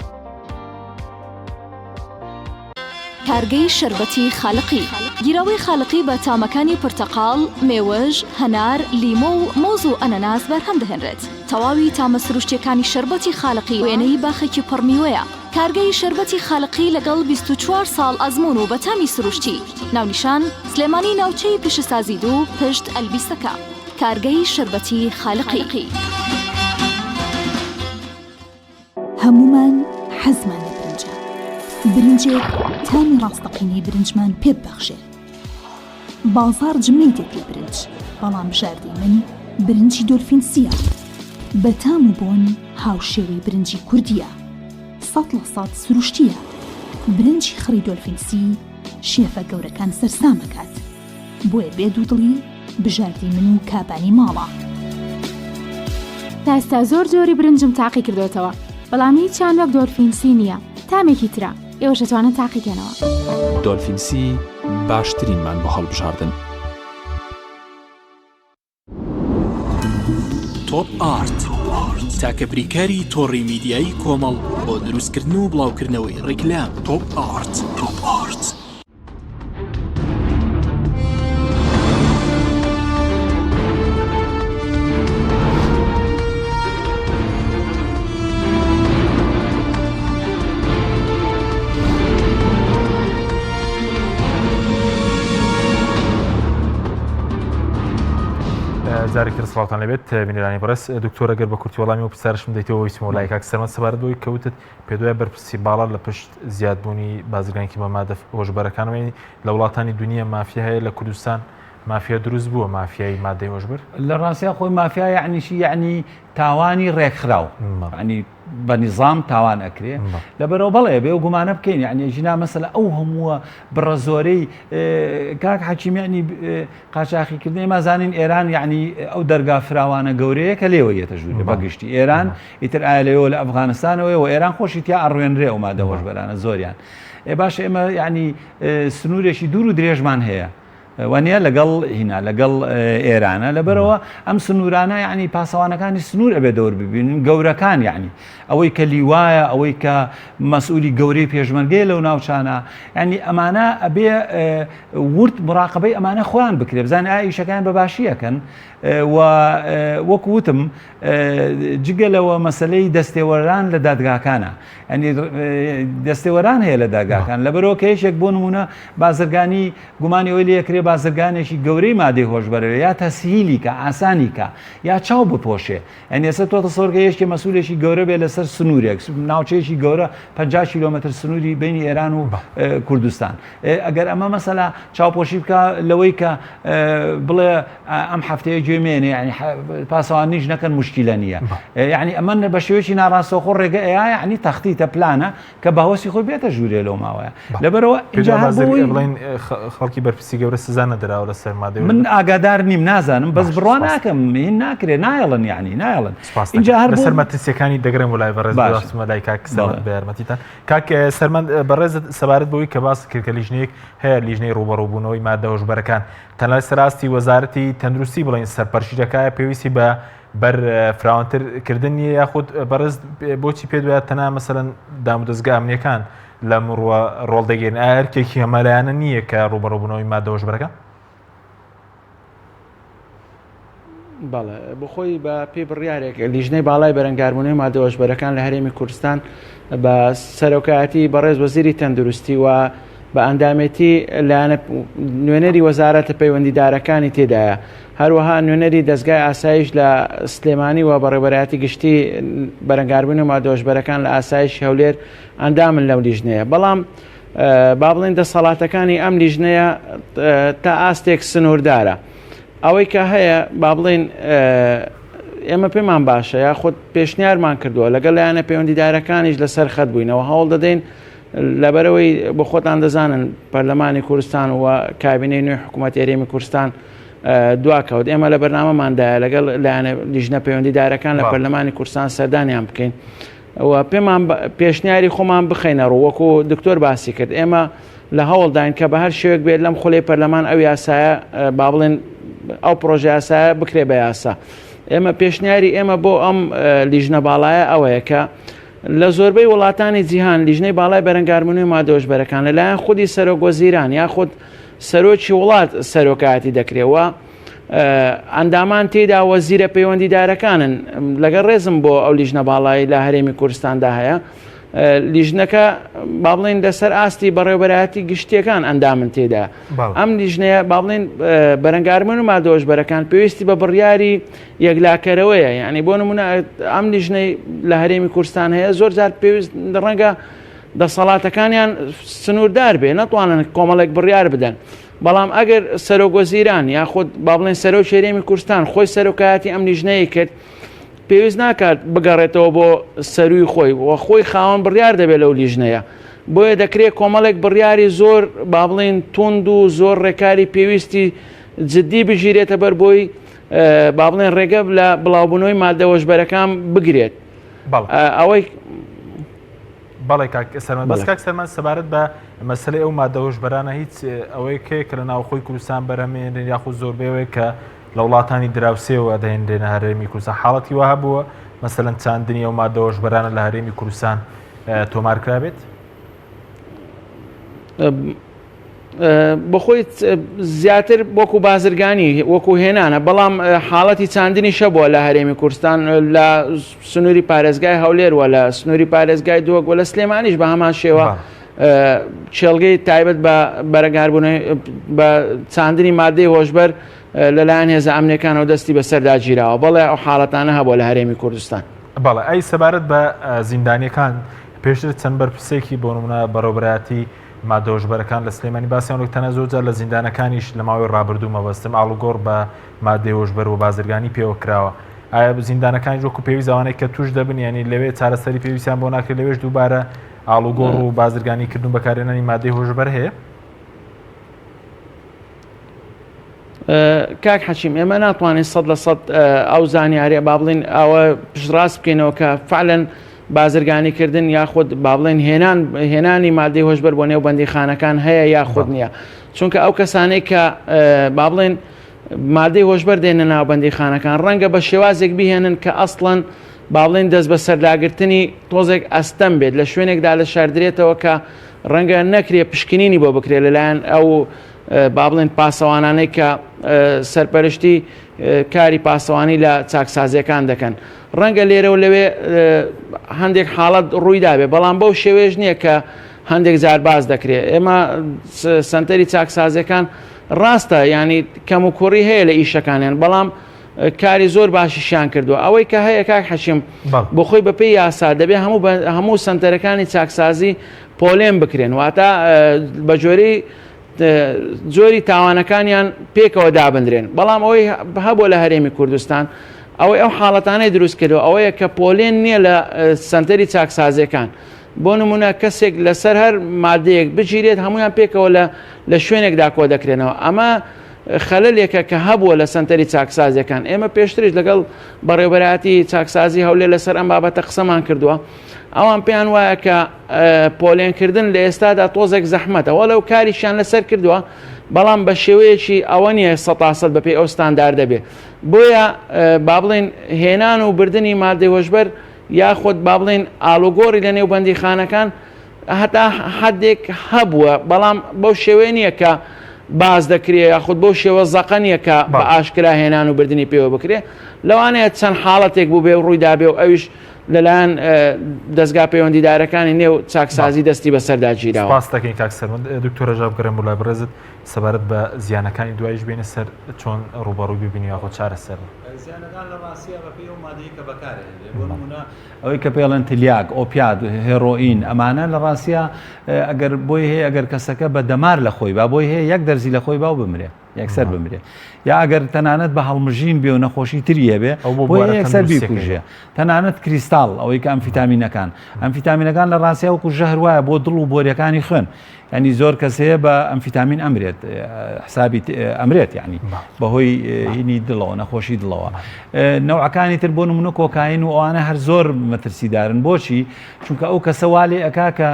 کارگەی شەربەتی خالقی. گیراوەی خالقی بە تامەکانی پرتەقاڵ، مێوژ، هەنار، لیمۆ و مۆز و ئەنەناس بەرهەم دەهێنرێت. تەواوی تامە سروشتیەکانی شەربەتی خالقی وێنەی باخێکی پڕ میوەیە. کارگەی شەربەتی خالقی لەگەڵ 24 ساڵ ئەزموون و بە تامی سروشتی. ناونیشان، سلێمانی ناوچەی پیشەسازی دوو پشت ئەلبیسەکە. کارگەی شەربەتی خالقی. هەموومان حەزمان لە برنجە. برنجێک تامی ڕاستەقینەی برنجمان پێ ببەخشێ. بازاڕ جمەی دێت لە برنج، بەڵام بژاردەی من برنجی دۆلفین سییە. بە تام و بۆن هاوشێوەی برنجی کوردییە. 100% سروشتییە. برنجی خڕی دۆلفین سی شێفە گەورەکان سەرسام ئەکات. بۆیە بێ دوودڵی بژاردەی من و کابانی ماڵە. تا ئێستا زۆر جۆری برنجم تاقی کردۆتەوە بەڵام هیچیان وەک دۆلفین سی نییە تامێکی ترە ئێوەش ئەتوانن تاقی کەنەوە. دۆلفین سی باشترینمان بۆ هەڵبژاردن. تۆپ ئارت تاکە بریکاری تۆڕی میدیایی کۆمەڵ بۆ دروستکردن و بڵاوکردنەوەی ڕیکلام تۆپ ئارت. تۆپ ئارت. جارێکی تر سڵاوتان لەبێت بینەرانی بەڕێز دکتۆر ئەگەر بە کورتی وەڵامی و پرسیارشم دەیتەوە ویستمەوە لای کاک سەرمەد سەبارەت بەوەی کە وتت پێدوایە بەرپرسی باڵا لە پشت زیادبوونی بازرگانیی بە مادە هۆشبەرەکانەوەی لە وڵاتانی دنیا مافیا هەیە لە کوردستان مافیا دروست بووە مافیای مادەی هۆشبەر؟ لە ڕاستیا خۆی مافیا یەعنی چی یەعنی تاوانی ڕێکخراو یەعنی بە نیزام تاوان ئەکرێ لەبەرەوە بەڵێ بێ و گومانە بکەین یەعنی ژینا مەسەلە ئەو هەمووە بڕە زۆرەی کاک حەکیم یەعنی قاچاخیکردن ئێمە زانین ئێران یعنی ئەو دەرگا فراوانە گەورەیە کە لێوە یەتە ژوورێ بە گشتی ئێران ئیتر ئایا لەوێوە لە ئەفغانستانەوەی و ئێران خۆشی تیا ئەڕوێنرێ ئەو مادە هۆشبەرانە زۆریان ئێ باش ئێمە یعنی سنوورێکی دوور و درێژمان هەیە وانە لەگەڵ هینا لەگەڵ ئێرانە لەبەرەوە ئەم سنوورانە یعنی پاسەوانەکانی سنوور ئەبێ دەور ببینن گەورەکان یعنی ئەوەی کە لیوایە، ئەوەی کە مەسئولی گەورەی پێشمەرگەیە لەو ناوچانە، یانی ئەمانە ئەبێ ورد مراقبەی ئەمانە خۆیان بکرێ بزانین ئایا ئیشەکەیان بە باشی ئەکەن و وەکو وتم جگە لەوە مەسەلەی دەستێوەران لە دادگاکانە ینی دەستێوەران هەیە لە دادگاکان لەبەرەوە کە یەکێک بۆ نمونە بازرگانی گومانی ئەوەی لێکرێ بازرگانێکی گەورەی مادەی هۆشبەرەوە یا تەسهیلی کە ئاسانی کە یا چاو بپۆشێ یانی ئێستا تۆ تەسەوەر کە یەکێ مەسئولێکی گەورە بێ لەسەر سنوورێک ناوچەیەکی گەورە 50 کیلۆمەتر سنووری بینی ئێران و کوردستان ئەگەر ئەمە مەسەلا چاوپۆشی بکە لەوەی کە بڵێ ئەم هەفتەیە گوێ مێنێ ینی پاسەوانیش نەکەن مشکیلە نییە یعنی ئەمە بە شێوەیەکی ناڕاستەوخۆ ڕێگە ئەیا یعنی تەختیتە پلانە کە بە هەوەسی خۆی بێتە ژوورێ لەو ماوەیە لەبەرەوە ئینجا هەر بۆی بڵێن خەڵکی بەرپرسی گەورە سزا نەدراوە لەسەر مادەی من ئاگادار نیم نازانم بەس بڕوا ناکەم هین ناکرێ نایەڵن یعنی نایەڵن اینجا هەر لەسەر مەترسیەکانی دەگرم وەلای بەڕێز باسمە لای کاک سەرمەند بە یارمەتیتان کاک سەرمەند بەڕێز سەبارەت بەوەی کە باس کرد کە لیژنەیەک هەیە لیژنەی ڕووبەڕووبوونەوەی مادە هۆشبەرەکان تەنها لەسەر ئاستی وەزارەتی تەندروستی بڵێن سەرپەرشتی دەکایە پێویستی بە بەر فراوانتر کردن نییە یاخود بەڕێز بۆچی پێت وایە تەنها مەسەلەن دامودەزگا ئەمنیەکان لەم ڕووە ڕۆڵ دەگێرن ئایا ئەرکێکی هەمەلایەنە نییە کە ڕووبەڕووبوونەوەی مادە هۆشبەرەکان؟ بەڵێ بخۆی بە پێی بڕیارێک لیژنەی باڵای بەرەنگاربوونەوەی مادە هۆشبەرەکان لە هەرێمی کوردستان بە سەرۆکایەتی بەڕێز وەزیری تەندروستی و بە ئەندامێتی لایەنە نوێنەری وەزارەتە پەیوەندیدارەکانی تێدایە هەروەها نوێنەری دەزگای ئاسایش لە سلێمانی و بەڕێوەبەرایەتی گشتی بەرەنگاربوون و مادە هۆشبەرەکان لە ئاسایشی هەولێر ئەندامن لەو لیژنەیە بەڵام با بڵێن دەسەڵاتەکانی ئەم لیژنەیە تا ئاستێک سنووردارە ئەوەی کە هەیە با بڵێن ئێمە پێمان باشە یاخود پێشنیارمان کردووە لەگەڵ لایەنە پەیوەندیدارەکانیش لەسەر خەت بووینەوە هەوڵ دەدەین لەبەرئەوەی بۆ خۆتان دەزانن پەرلەمانی کوردستان و کابینەی نوێی حکوومەتی هەرێمی کوردستان دواکەوت ئێمە لە بەرنامەماندایە لەگەڵ لایەنە لیژنە پەیوەندیدارەکان لە پەرلەمانی کوردستان سەردانیان بکەین و پێمان پێشنیاری خۆمان بخەینە ڕوو وەکو دکتۆر باسی کرد ئێمە لە هەوڵداین کە بە هەر شێوەیەک بێت لەم خولەی پەرلەمان ئەو یاسایە با بڵێن ئەو پرۆژە یاسایە بکرێ بە یاسا. ئێمە پێشنیاری ئێمە بۆ ئەم لیژنە باڵایە ئەوەیە کە لە زۆربەی وڵاتانی جیهان لیژنەی باڵای بەرەنگاربوونەوەی مادە هۆشبەرەکان لەلایەن خودی سەرۆک وەزیران یاخود سەرۆکی وڵات سەرۆکایەتی دەکرێت و ئەندامان تێدا وەزیرە پەیوەندیدارەکانن لەگەڵ ڕێزم بۆ ئەو لیژنە باڵای لە هەرێمی کوردستاندا هەیە لیژنەکە با بڵێن لەسەر ئاستی بەڕێوبەرایەتی گشتیەکان ئەندامن تێدا ئەم لیژنەیە با بڵێن بەرەنگاربوون و مادە هۆشبەرەکان پێویستی بە بڕیاری یەکلاکەرەوەیە یعنی بۆ نمونە ئەم لیژنەی لە هەرێمی کوردستان هەیە زۆر جار پێویست ڕەنگە دەسەڵاتەکانیان سنووردار بێ نەتوانن کۆمەڵێک بڕیار بدەن بەڵام ئەگەر سەرۆک وەزیران یاخود با بڵێن سەرۆک هەرێمی کوردستان خۆی سەرۆکایەتی ئەم لیژنەیە کرد پێویست ناکات بگەڕێتەوە بۆ سەروی خۆی و خۆی خاوەن بڕیار دەبێت لەو لیژنەیە بۆیە دەکرێت کۆمەڵێک بڕیاری زۆر با بڵێن توند و زۆر ڕێکاری پێویستی جددی بگیرێتە بەر بۆی با بڵێن ڕێگە لە بڵاوبوونەوەی مادە هۆشبەرەکان بگرێت ئەوەی بەڵێ کاک سەرمەند بەس کاک سەرمەند سەبارەت بە مەسەلەی ئەو مادە هۆشبەرانە هیچ ئەوەیە کێ کە لە ناوخۆی کوردستان بەرهەمێنرێن یاخود زۆربەیەوەی کە لە وڵاتانی دراوسێوە دەهێنرێنە هەرێمی کوردستان حاڵەتی وا هەبووە مەسەلەن چاندنی ئەو مادە هۆشبەرانە لە هەرێمی کوردستان تۆمار کرابێت؟ بەخۆی زیاتر وەکو بازرگانی وەکو هێنانە بەڵام حاڵەتی چاندنی شەبووە لە هەرێمی کوردستان لە سنووری پارێزگای هەولێر وە لە سنووری پارێزگای دووەک وە لە سلێمانیش بە هەمان شێوە کێڵگەی تایبەت بە بەرەگاربوونەوەی بە چاندنی مادەی هۆشبەر لەلایەن هێزە ئەمنیەکانەوە دەستی بەسەردا گیراوە بەڵێ ئەو حاڵەتانە هەبووە لە هەرێمی کوردستان. بەڵێ ئەی سەبارەت بە زیندانیەکان پێشتر چەند بەرپرسێکی بۆ نمونە بەڕێوەبەرایەتی مادە هۆشبەرەکان لە سلێمانی باسیان لەوە تەنە زۆر جار لە زیندانەکانیش لە ماوەی ڕابردوو مەبەستم ئاڵوگۆڕ بە مادەی هۆشبەر و بازرگانی پێوە کراوە ئایا زیندانەکانیش وەکو پێویست ئەوانەی کە توش دەبن یعنی لەوێ چارەسەری پێویستیان بۆ ناکرێت لەوێش دووبارە ئاڵوگۆڕ و بازرگانی کردن بەکارهێنانی مادەی هۆشبەر هەیە؟ کاک حەکیم ئێمە ناتوانین 100% ئەو زانیاریە با بڵین ئەوە پشتڕاست بکەینەوە کە فعلەن بازرگانیکردن یاخود با بڵێن هێنان هێنانی مادەی هۆشبەر بۆ نێو بەندیخانەکان هەیە یاخود نییە چونکە ئەو کەسانەی کە با بڵێن مادەی هۆشبەر دێنە ناو بەندیخانەکان ڕەنگە بە شێوازێک بهێنن کە ئەسڵەن با بڵێن دەست بە سەرداگرتنی تۆزێک ئەستەم بێت لە شوێنێکدا لە شاردرێتەوە کە ڕەنگە نەکرێ پشکنینی بۆ بکرێت لەلایەن ئەو با بڵێن پاسەوانانەی کە سەرپەرشتی کاری پاسەوانی لە چاکسازیەکان دەکەن ڕەنگە لێرە و لەوێ هەندێک حاڵەت ڕوویدابێ بەڵام بەو شێوەیەش نییە کە هەندێک جار باس دەکرێت ئێمە سنتەری چاکسازیەکان ڕاستە ینی کەم و کوڕی هەیە لە ئیشەکانیان بەڵام کاری زۆر باشیشیان کردووە ئەوەی کە هەیە کاک حەشیم بۆ خۆی بەپێی یاسا دەبێ هەموو هەموو سنتەرەکانی چاکسازی پۆلێن بکرێن واتە بە جۆری جۆری تاوانەکانیان پێکەوە دابندرێن بەڵام ئەوەی هەبوو لە هەرێمی کوردستان ئەوەی ئەو حاڵەتانەی دروست کردو ئەوەیە کە پۆلێن نییە لە سنتەری چاکسازیەکان بۆ نمونە کەسێک لەسەر هەر مادەیەک بگیرێت هەمویان پێکەوە لە لە شوێنێکدا کۆ دەکرێنەوە ئەمە خەلەلێکە کە هەبووە لە سنتەری چاکسازیەکان ئێمە پێشتریش لەگەڵ بەڕێوبەرایەتی چاکسازی هەولێر لەسەر ئەم بابەتە قسەمان کردووە ئەوان پێیان وایە کە پۆلێنکردن لە ئێستادا تۆزێک زەحمەتە وەلەو کاریشیان لەسەر کردووە بەڵام بە شێوەیەکی ئەوە نییە سەتاسەد بەپێی ئەو ستانداردە بێ بۆیە با بڵێن هێنان و بردننی مادەی هۆشبەر یاخود با بڵێن ئالوگۆڕی لە نێو بەندیخانەکان هەتا حدێک هەبووە بەڵام بەو شێوەیە نییە کە باز دەکرێ یاخود بەو شێوە زەقە نییە کە بە ئاشکرا هێنان و بردننی پێوە بکرێ لەوانەیە چەند حاڵەتێک بوو بێ و ڕوویدا بێ و ئەویش لەلایەن دەزگا پەیوەندیدارەکانی نێو چاکسازی دەستی بەسەردا گیراوە. سپاست دەکەین کاک سەرمەند. دکتۆر رەجا بگەڕێم بۆ لای بەڕێزت سەبارەت بە زیانەکانی دواییش بێینە سەر چۆن ڕووبەڕووی ببین یاخۆ چارەسەر بن. زیانەکان لە ڕاستیا بەپێی ئەو مادەیەی کە بەکارئەهێنرێ بۆ نموونە ئەوەی کە پێی ئەڵێن تلیاک، ئۆپیات، هێرۆئین ئەمانە لە ڕاستیا ئەگەر بۆی هەیە ئەگەر کەسەکە بە دەمار لە خۆی با بۆی هەیە یەک دەرزی لە خۆی با و بمرێ. یەکسەر بمرێ یا ئەگەر تەنانەت بە هەڵمژین بێ و نەخۆشی تری هەبێ بۆ یەکسەر بیکوژێ تەنانەت کریستاڵ ئەوەی کە ئەمفیتامینەکان ئەمفیتامینەکان لە ڕاستیا وەکو ژەهر وایە بۆ دڵ و بۆریەکانی خوێن ینی زۆر کەس هەیە بە ئەمفیتامین ئەمرێت حسابی ئەمرێت یعنی بەهۆی هینی دڵەوە نەخۆشی دڵەوە نەوەکانی تر بۆ نمونە کۆکاین و ئەوانە هەر زۆر مەترسیدارن بۆچی چونکە ئەو کەسە والێ ئەکا کە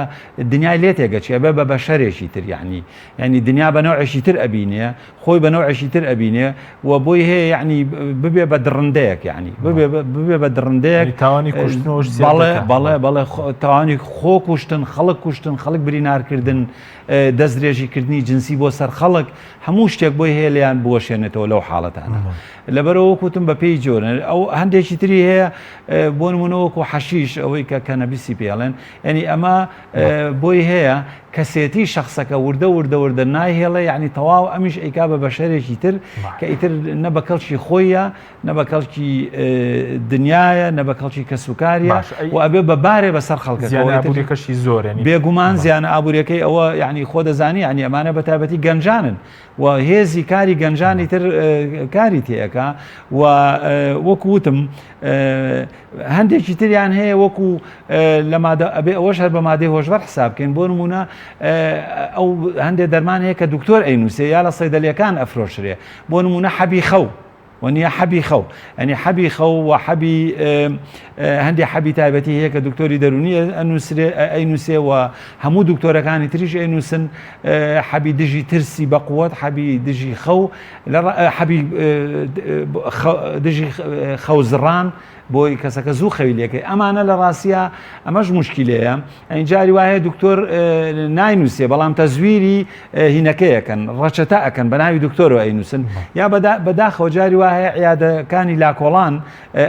دنیای لێ تێگەچی ئەبێ بە بەشەرێکی تر یعنی یعنی دنیا بە نەوعێکی تر ئەبینێ خۆی بە نەوعێکی تر ئەبینێ و بۆی هەیە یعنی ببێ بە دڕندەیەک یعنی ببێ ببێ بە دڕندەیەک تاوانی کوشتنەوەش بەڵێ بەڵێ بەڵێ تاوانی خۆ کوشتن خەڵک کوشتن خەڵک برینارکردن دەستدرێژیکردنی جنسی بۆ سەر خەڵک هەموو شتێک بۆی هەیە لێیان بوەشێنێتەوە لەو حاڵەتانە لەبەرەوە وەکوتم بە پێی جۆرن ئەو هەندێکی تری هەیە بۆ نمونە وەکو حەشیش ئەوەی کە کەنەبیسی پێڵێن یعنی ئەمە بۆی هەیە کەسێتی شخصەکە وردە وردە وردە نایهێڵێ یعنی تەواو ئەمیش ئەیکا بە بەشەرێکی تر کە ئیتر نە بە کەڵکی خۆیە نە بە کەڵکی دنیاە نە بە کەڵکی کەسوکاریە و ئەبێ بە بارێ بەسەر خەڵکەکەی ئابووریەکەشی زۆر بێگومان زیانە ئابووریەکەی ئەوە یعنی خۆ دەزانی یعنی ئەمانە بە تایبەتی گەنجانن و هێزی کاری گەنجانی تر کاری تێەکە و وەکو وتم هەندێکی تریان هەیە وەکو لە مادە ئەبێ ئەوەش هەر بە مادەی هۆشبەر حساب بکەین بۆ نمونە ئەو هەندێک دەرمان هەیە کە دکتۆر ئەینوسێ یا لە سەیدەلیەکان ئەفرۆشرێ بۆ نمونە حەبی خەو وەنیە حەبی خەو ئەنی حەبی خەو و حەبی هەندێک حەبی تایبەتی هەیە کە دکتۆری دەرونی ئەنووسرێ ئەینوسێ و هەموو دکتۆرەکانی تریش ئەینووسن حەبی دژی ترسی بەقوت حەبی دژی خەو حەبی دژی خەوزڕان بۆی کەسەکە زوو خەوی لێکەی ئەمانە لە ڕاستە ئەمەش مشکلەیە ئەین جاری وایە دکتۆر ناینوسێ بەڵام تەزویری هینەکەیەکەن ڕەچەتە ئەکەن بە ناوی دکتۆرەوە ئەینوسن یا بەداخەوە جاری وایە عیادەکانی لاکۆڵان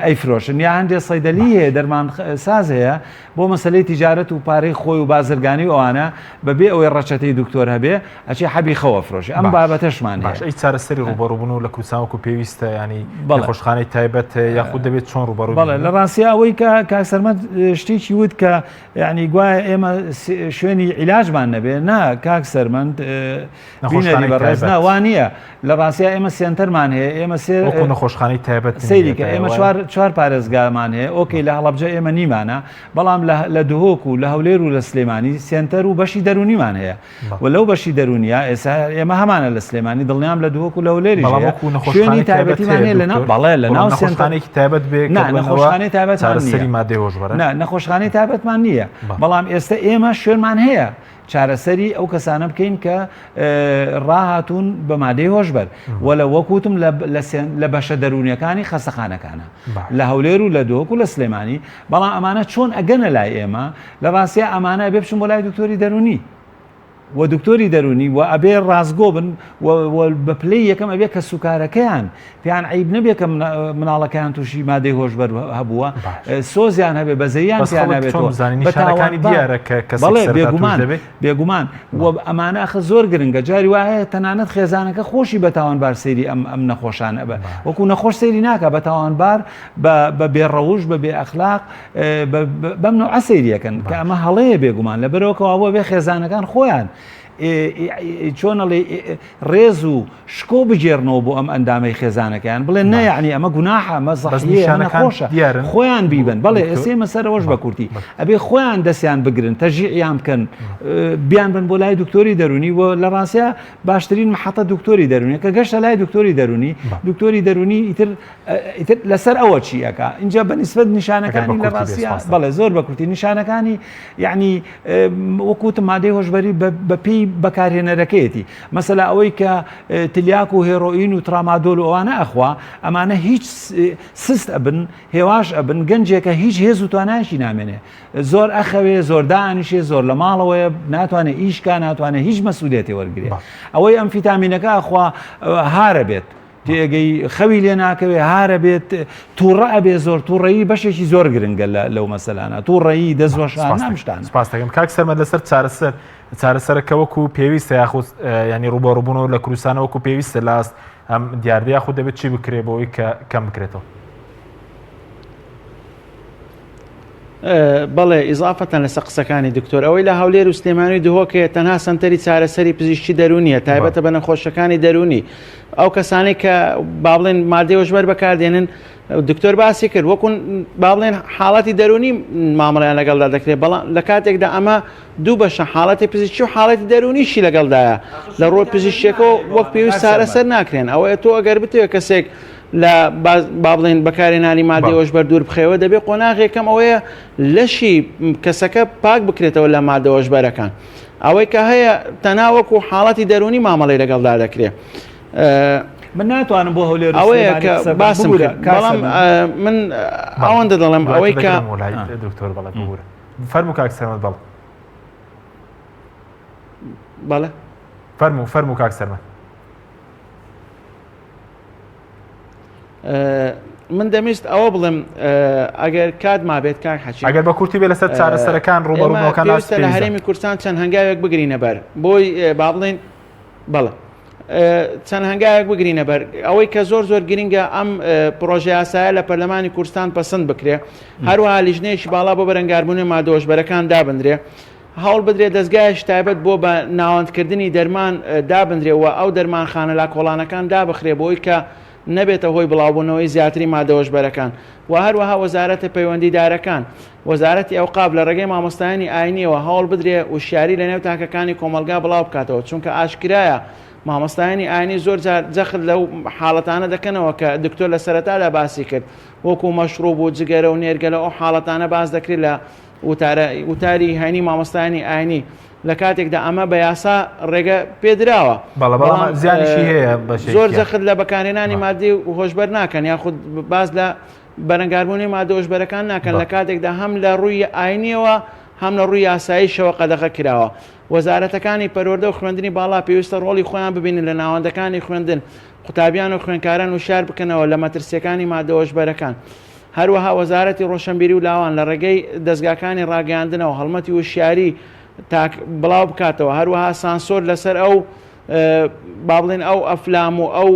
ئەیفرۆشن یا هەندێک سەیدەلی هەیە دەرمان ساز هەیە بۆ مەسەلەی تیجارەت و پارەی خۆی و بازرگانی و ئەوانە بەبێ ئەوەی ڕەچەتەی دکتۆر هەبێ ئەچێ حەبی خەو ئەفرۆشێ ئەم بابەتەشمان هەیە. باش ئەی چارەسەری ڕووبەڕووبوون و لە کوردستان وەکو پێویستە ینی نەخۆشخانەی تایبەت هەیە یاخود دەبێت چۆن ڕووبەڕوو بەڵێ لە ڕاستیا ئەوەی کە کاک سەرمەد شتێکی وت کە یعنی گوایە ئێمە شوێنی عیلاجمان نەبێ نا کاک سەرمەند بینەری بەڕێز نا وا نییە لە ڕاستیا ئێمە سێنتەرمان هەیە ئێمە سێ وەکو نەخۆشخانەی تایبەت سەیری کە ئێمە چوار چوار پارێزگامان هەیە okay لە هەڵەبجە ئێمە نیمانە بەڵام لە دهۆک و لە هەولێر و لە سلێمانی سێنتەر و بەشی دەرونیمان هەیە و لەو بەشی دەرونیە ئێستا ئێمە هەمانە لە سلێمانی دڵنیام لە دهۆک و لە هەولێریش هەیە شوێنی تایبەتیمان هەیە لە ناو بەڵێ لە ناو نەخۆشخانەیەکی تایبەت بێ نا نەخۆشخانەی تایبەتمان نییە چارەسەری مادەی هۆشبەرە نا نەخۆشخانەی تایبەتمان نییە بەڵام ئێستا ئێمە شوێنمان هەیە چارەسەری ئەو کەسانە بکەین کە ڕاهاتوون بە مادەی هۆشبەر و لە وەکوتم لە بەشە دەروونیەکانی خەسەخانەکانە لە هەولێر و لە دۆک و لە سلێمانی بەڵام ئەمانە چۆن ئەگەنە لای ئێمە لە ڕاستیا ئەمانە ئەبێ بچن بۆ لای دکتۆری دەروونی و دکتۆری دەرونی و ئەبێ ڕاستگۆ بن و بە پلەی یەکەم ئەبێ کە سوکارەکەیان پێیان عیب نەبێ کە مناڵەکەیان تووشی مادەی هۆشبەر هەبووە سۆزیان هەبێ بەزەیان پێیان هەبێتەوە نیشانەکانی دیارە کە کەسێک بەڵێ بێگومان بێگومان و ئەمانە ئەخە زۆر گرنگە جاری وا هەیە تەنانەت خێزانەکە خۆشی بە تاوانبار سەیری ئەم ئەم نەخۆشانە بە وەکو نەخۆش سەیری ناکە بە تاوانبار بە بە بێڕەوش بە بێ ئەخلاق بەم نوعە سەیریەکەن کە ئەمە هەڵەیە بێگومان لەبەرەوە کەوابووە بێ خێزانەکان خۆیان چۆن ئەڵێ ڕێز و شکۆ بگێڕنەوە بۆ ئەم ئەندامەی خێزانەکەیان بڵێن نە یعنی ئەمە گوناحە ئەمە زەحیە ئەمە نەخۆشە خۆیان بیبن بەڵێ ئێسێ مەسەرەوەش بە کورتی ئەبێ خۆیان دەستیان بگرن تەژیعیان بکەن بیان بن بۆ لای دکتۆری دەرونی و لە ڕاستیا باشترین محەتە دکتۆری دەرونی کە گەشتە لای دکتۆری دەرونی دکتۆری دەرونی ئیتر ئیتر لەسەر ئەوە چی ئەکا اینجا بە نیسبەت نیشانەکانی لە ڕاستیا بەڵێ زۆر بە کورتی نیشانەکانی یعنی وەکوتم مادەی هۆشبەری بە پێی بەکارهێنەرەکەیەتی مەسەلا ئەوەی کە تلیاک و هێرۆئین و ترامادۆل و ئەوانە ئەخوا ئەمانە هیچ سست ئەبن هێواش ئەبن گەنجێکە هیچ هێز و توانایشی نامێنێ زۆر ئەخەوێ زۆر دانیشێ زۆر لە ماڵەوەیە ناتوانێت ئیشکا ناتوانێت هیچ مەسئولیەتی وەرگێ ئەوەی ئەم فیتامینەکە ئەخوا هارە بێت تێگەی خەوی لێ ناکەوێ هارە بێت تووڕە ئەبێ زۆر تووڕەیی بەشێکی زۆر گرنگە لەو مەسەلانە تووڕەیی دەستوەشان ئەم شتانە. سپاس دەکەم کاک سەرمەد لەسەر چارەسەر چارەسەرەکە وەکو پێویستە یاخود ینی ڕووبەڕووبوونەوە لە کوردستانە وەکو پێویستە لاست ئەم دیاردە یاخود دەبێت چی بکرێ بۆ ئەوەی کە کەم بکرێتەوە؟ بەڵێ ئیزافەتەن لەسەر قسەکانی دکتۆر ئەوەی لە هەولێر و سلێمانی و دهۆک هەیە تەنها سەنتەری چارەسەری پزیشکی دەروونیە تایبەتە بە نەخۆشەکانی دەروونی ئەو کەسانەی کە با بڵێن مادەی هۆشبەر بەکاردێنن دکتۆر باسی کرد وەکو با بڵێن حاڵەتی دەروونی مامەڵیان لەگەڵدا دەکرێت بەڵام لە کاتێکدا ئەمە دوو بەشە حاڵەتی پزیشکی و حاڵەتی دەروونیشی لەگەڵدایە لە ڕووی پزیشکیەکەوە وەک پێویست چارەسەر ناکرێن ئەوەیە تۆ ئەگەر بتەوێت کەسێک لە با بڵێن بەکارهێنانی مادەی هۆشبەر دوور بخەیەوە دەبێت قۆناغێکەم ئەوەیە لەشی کەسەکە پاک بکرێتەوە لە مادە هۆشبەرەکان ئەوەی کە هەیە تەنها وەکو حاڵەتی دەروونی مامەڵەی لەگەڵدا دەکرێت من ناتوانم بۆ هەولێر ئەوەیە کە باسم کرد بەڵام من ئەوەندە دەڵێم ئەوەی کە دکتۆر بەڵێ ببورە فەرموو کاک سەرمەد بەڵێ بەڵێ فەرموو فەرموو کاک سەرمەد من دەمویست ئەوە بڵێم ئەگەر کات مابێت کاک حەچی ئەگەر بە کورتی بێ لەسەر چارەسەرەکان ڕووبەڕووبوونەوەکان پێویستە لە هەرێمی کوردستان چەند هەنگاوێک بگرینە بەر بۆی با بڵێین بەڵێ چەند هەنگاوێک بگرینە بەر ئەوەی کە زۆر زۆر گرنگە ئەم پرۆژە یاسایە لە پەرلەمانی کوردستان پەسند بکرێ هەروەها لیژنەیەکی باڵا بۆ بەرەنگاربوونی مادۆشبەرەکان دابندرێ هەوڵ بدرێت دەزگایەکی تایبەت بۆ بە ناوەندکردنی دەرمان دابندرێ و ئەو دەرمانخانە لا کۆڵانەکان دابخرێ بۆی کە نەبێتە هۆی بڵاوبوونەوەی زیاتری مادە هۆشبەرەکان و هەروەها وەزارەتە پەیوەندیدارەکان وەزارەتی ئەوقاف لە ڕێگەی مامۆستایانی ئاینیەوە هەوڵ بدرێ وشیاری لە نێو تاکەکانی کۆمەڵگا بڵاو بکاتەوە چونکە ئاشکرایە مامۆستایانی ئاینی زۆر جار جەخت لەو حاڵەتانە دەکەنەوە کە دکتۆر لە سەرەتادا باسی کرد وەکو مەشروب و جگەرە و نێرگەلە ئەو حاڵەتانە باس دەکرێت لە وتارە وتاری هەینی مامۆستایانی ئاینی لە کاتێکدا ئەمە بە یاسا ڕێگە پێدراوە بەڵێ بەڵام زیانیشی هەیە بەشێکیان زۆر جەخت لە بەکارهێنانی ماددی هۆشبەر ناکەن یاخود باس لە بەرەنگاربوونی مادە هۆشبەرەکان ناکەن لە کاتێکدا هەم لە ڕووی ئاینیەوە هەم لە ڕووی یاساییشەوە قەدەغە کراوە. وەزارەتەکانی پەروەردە و خوێندنی باڵا پێویستە ڕۆڵی خۆیان ببینن لە ناوەندەکانی خوێندن قوتابیان و خوێندکاران وشیار بکەنەوە لە مەترسیەکانی مادە هۆشبەرەکان. هەروەها وەزارەتی ڕۆشنبیری و لاوان لە ڕێگەی دەزگاکانی ڕاگەیاندنەوە هەڵمەتی وشیاری تاک بڵاو بکاتەوە، هەروەها سانسۆر لەسەر ئەو با بڵێن ئەو ئەفلام و ئەو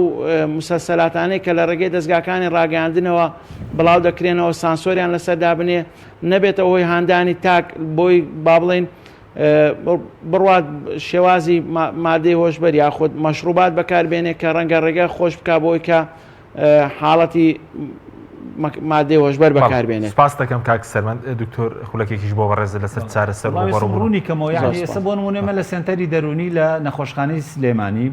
مسەلسەلاتانەی کە لە ڕێگەی دەزگاکانی ڕاگەیاندنەوە بڵاو دەکرێنەوە سانسۆریان لەسەر دابنێ نەبێتە هۆی هاندانی تاک بۆی با بڵێن بڕوات شێوازی مادەی هۆشبەر یاخود مەشروبات بەکاربێنێ کە ڕەنگە ڕێگە خۆش بک بۆی کە حاڵەتی مادەی هۆشبەر بەکاربێنێت. سپاست دەکەم کاک سەرمەند، دکتۆر خولەکێکیش بۆ بەڕێزت لەسەر چارەسەر و ڕووبەڕووبوونەوە. ڕوونی کەمەوە یانی ئێستا بۆ نموونە ئێمە لە سێنتەری دەروونی لە نەخۆشخانەی سلێمانی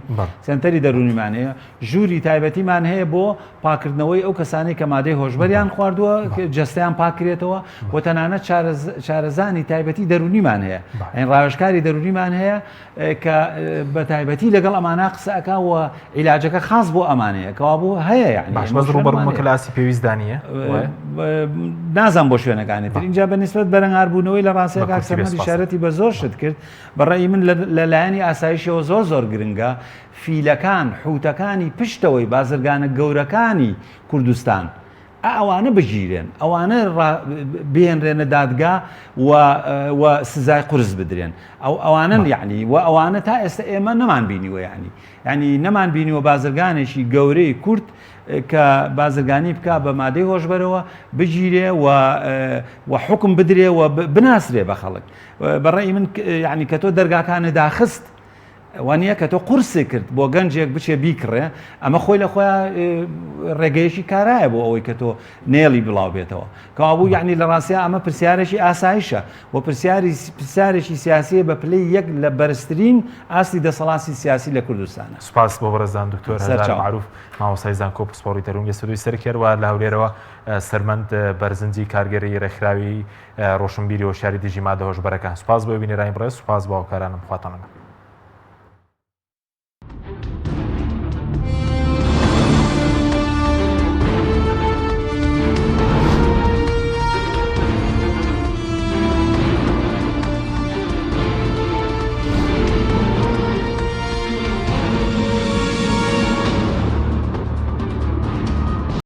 سێنتەری دەروونیمان هەیە ژووری تایبەتیمان هەیە بۆ پاکردنەوەی ئەو کەسانەی کە مادەی هۆشبەریان خواردووە جەستەیان پاکرێتەوە و تەنانەت شارەزانی تایبەتی دەروونیمان هەیە یانی ڕاوێژکاری دەروونیمان هەیە کە بە تایبەتی لەگەڵ ئەمانە قسە ئەکا و عیلاجەکە خاص بۆ ئەمانەیە کەوابوو هەیە یعنی باش بەس ڕووبەڕووبوونەوەکە لە ئاستی پێویستدا نییە نازان بۆ شوێنەکانی تر اینجا بە نسبەت بەرەنگاربوونەوەی لە ڕاستیە کاک سەرمەد ئیشارەتی بە زۆر شت کرد بە ڕەئی من لە لایەنی ئاسایشەوە زۆر زۆر گرنگە فیلەکان حوتەکانی پشتەوەی بازرگانە گەورەکانی کوردستان ئا ئەوانە بگیرێن ئەوانە بهێنرێنە دادگا و و سزای قورس بدرێن ئەو ئەوانەن یعنی و ئەوانە تا ئێستا ئێمە نەمان بینیوە یعنی یعنی نەمان بینیوە بازرگانێکی گەورەی کورد کە بازرگانی بک بە مادەی هۆشبەرەوە بگیرێ و و حکم بدرێ و بناسرێ بە خەڵک بەڕێی من یعنی کە تۆ دەرگاکانە داخست وانیە کە تۆ قورسی کرد بۆ گەنجێک بچێ بیکڕێ ئەمە خۆی لە خۆیان ڕێگەیەکی کارایە بۆ ئەوەی کە تۆ نێڵی بڵاو بێتەوە کەوابوو یعنی لە ڕاستیا ئەمە پرسیارێکی ئاسایشە و پرسیاری پرسیارێکی سیاسیە بە پلەی یەک لە بەرزترین ئاستی دەسەڵاتی سیاسی لە کوردستانە. سوپاس بۆ بەڕێزان دکتۆر هەژار مەعروف مامۆستای زانکۆ پسپۆڕی دەروونی لە ستۆدیۆی سەرەکی هەروەها لە هەولێرەوە سەرمەند بەرزنجی کارگێڕی ڕێکخراوی ڕۆشنبیری هۆشیاری دژی مادە هۆشبەرەکان. سوپاس بۆ بینەرانی بەڕێز سوپاس بۆ هاوکارانم خواتان لەگەڵ.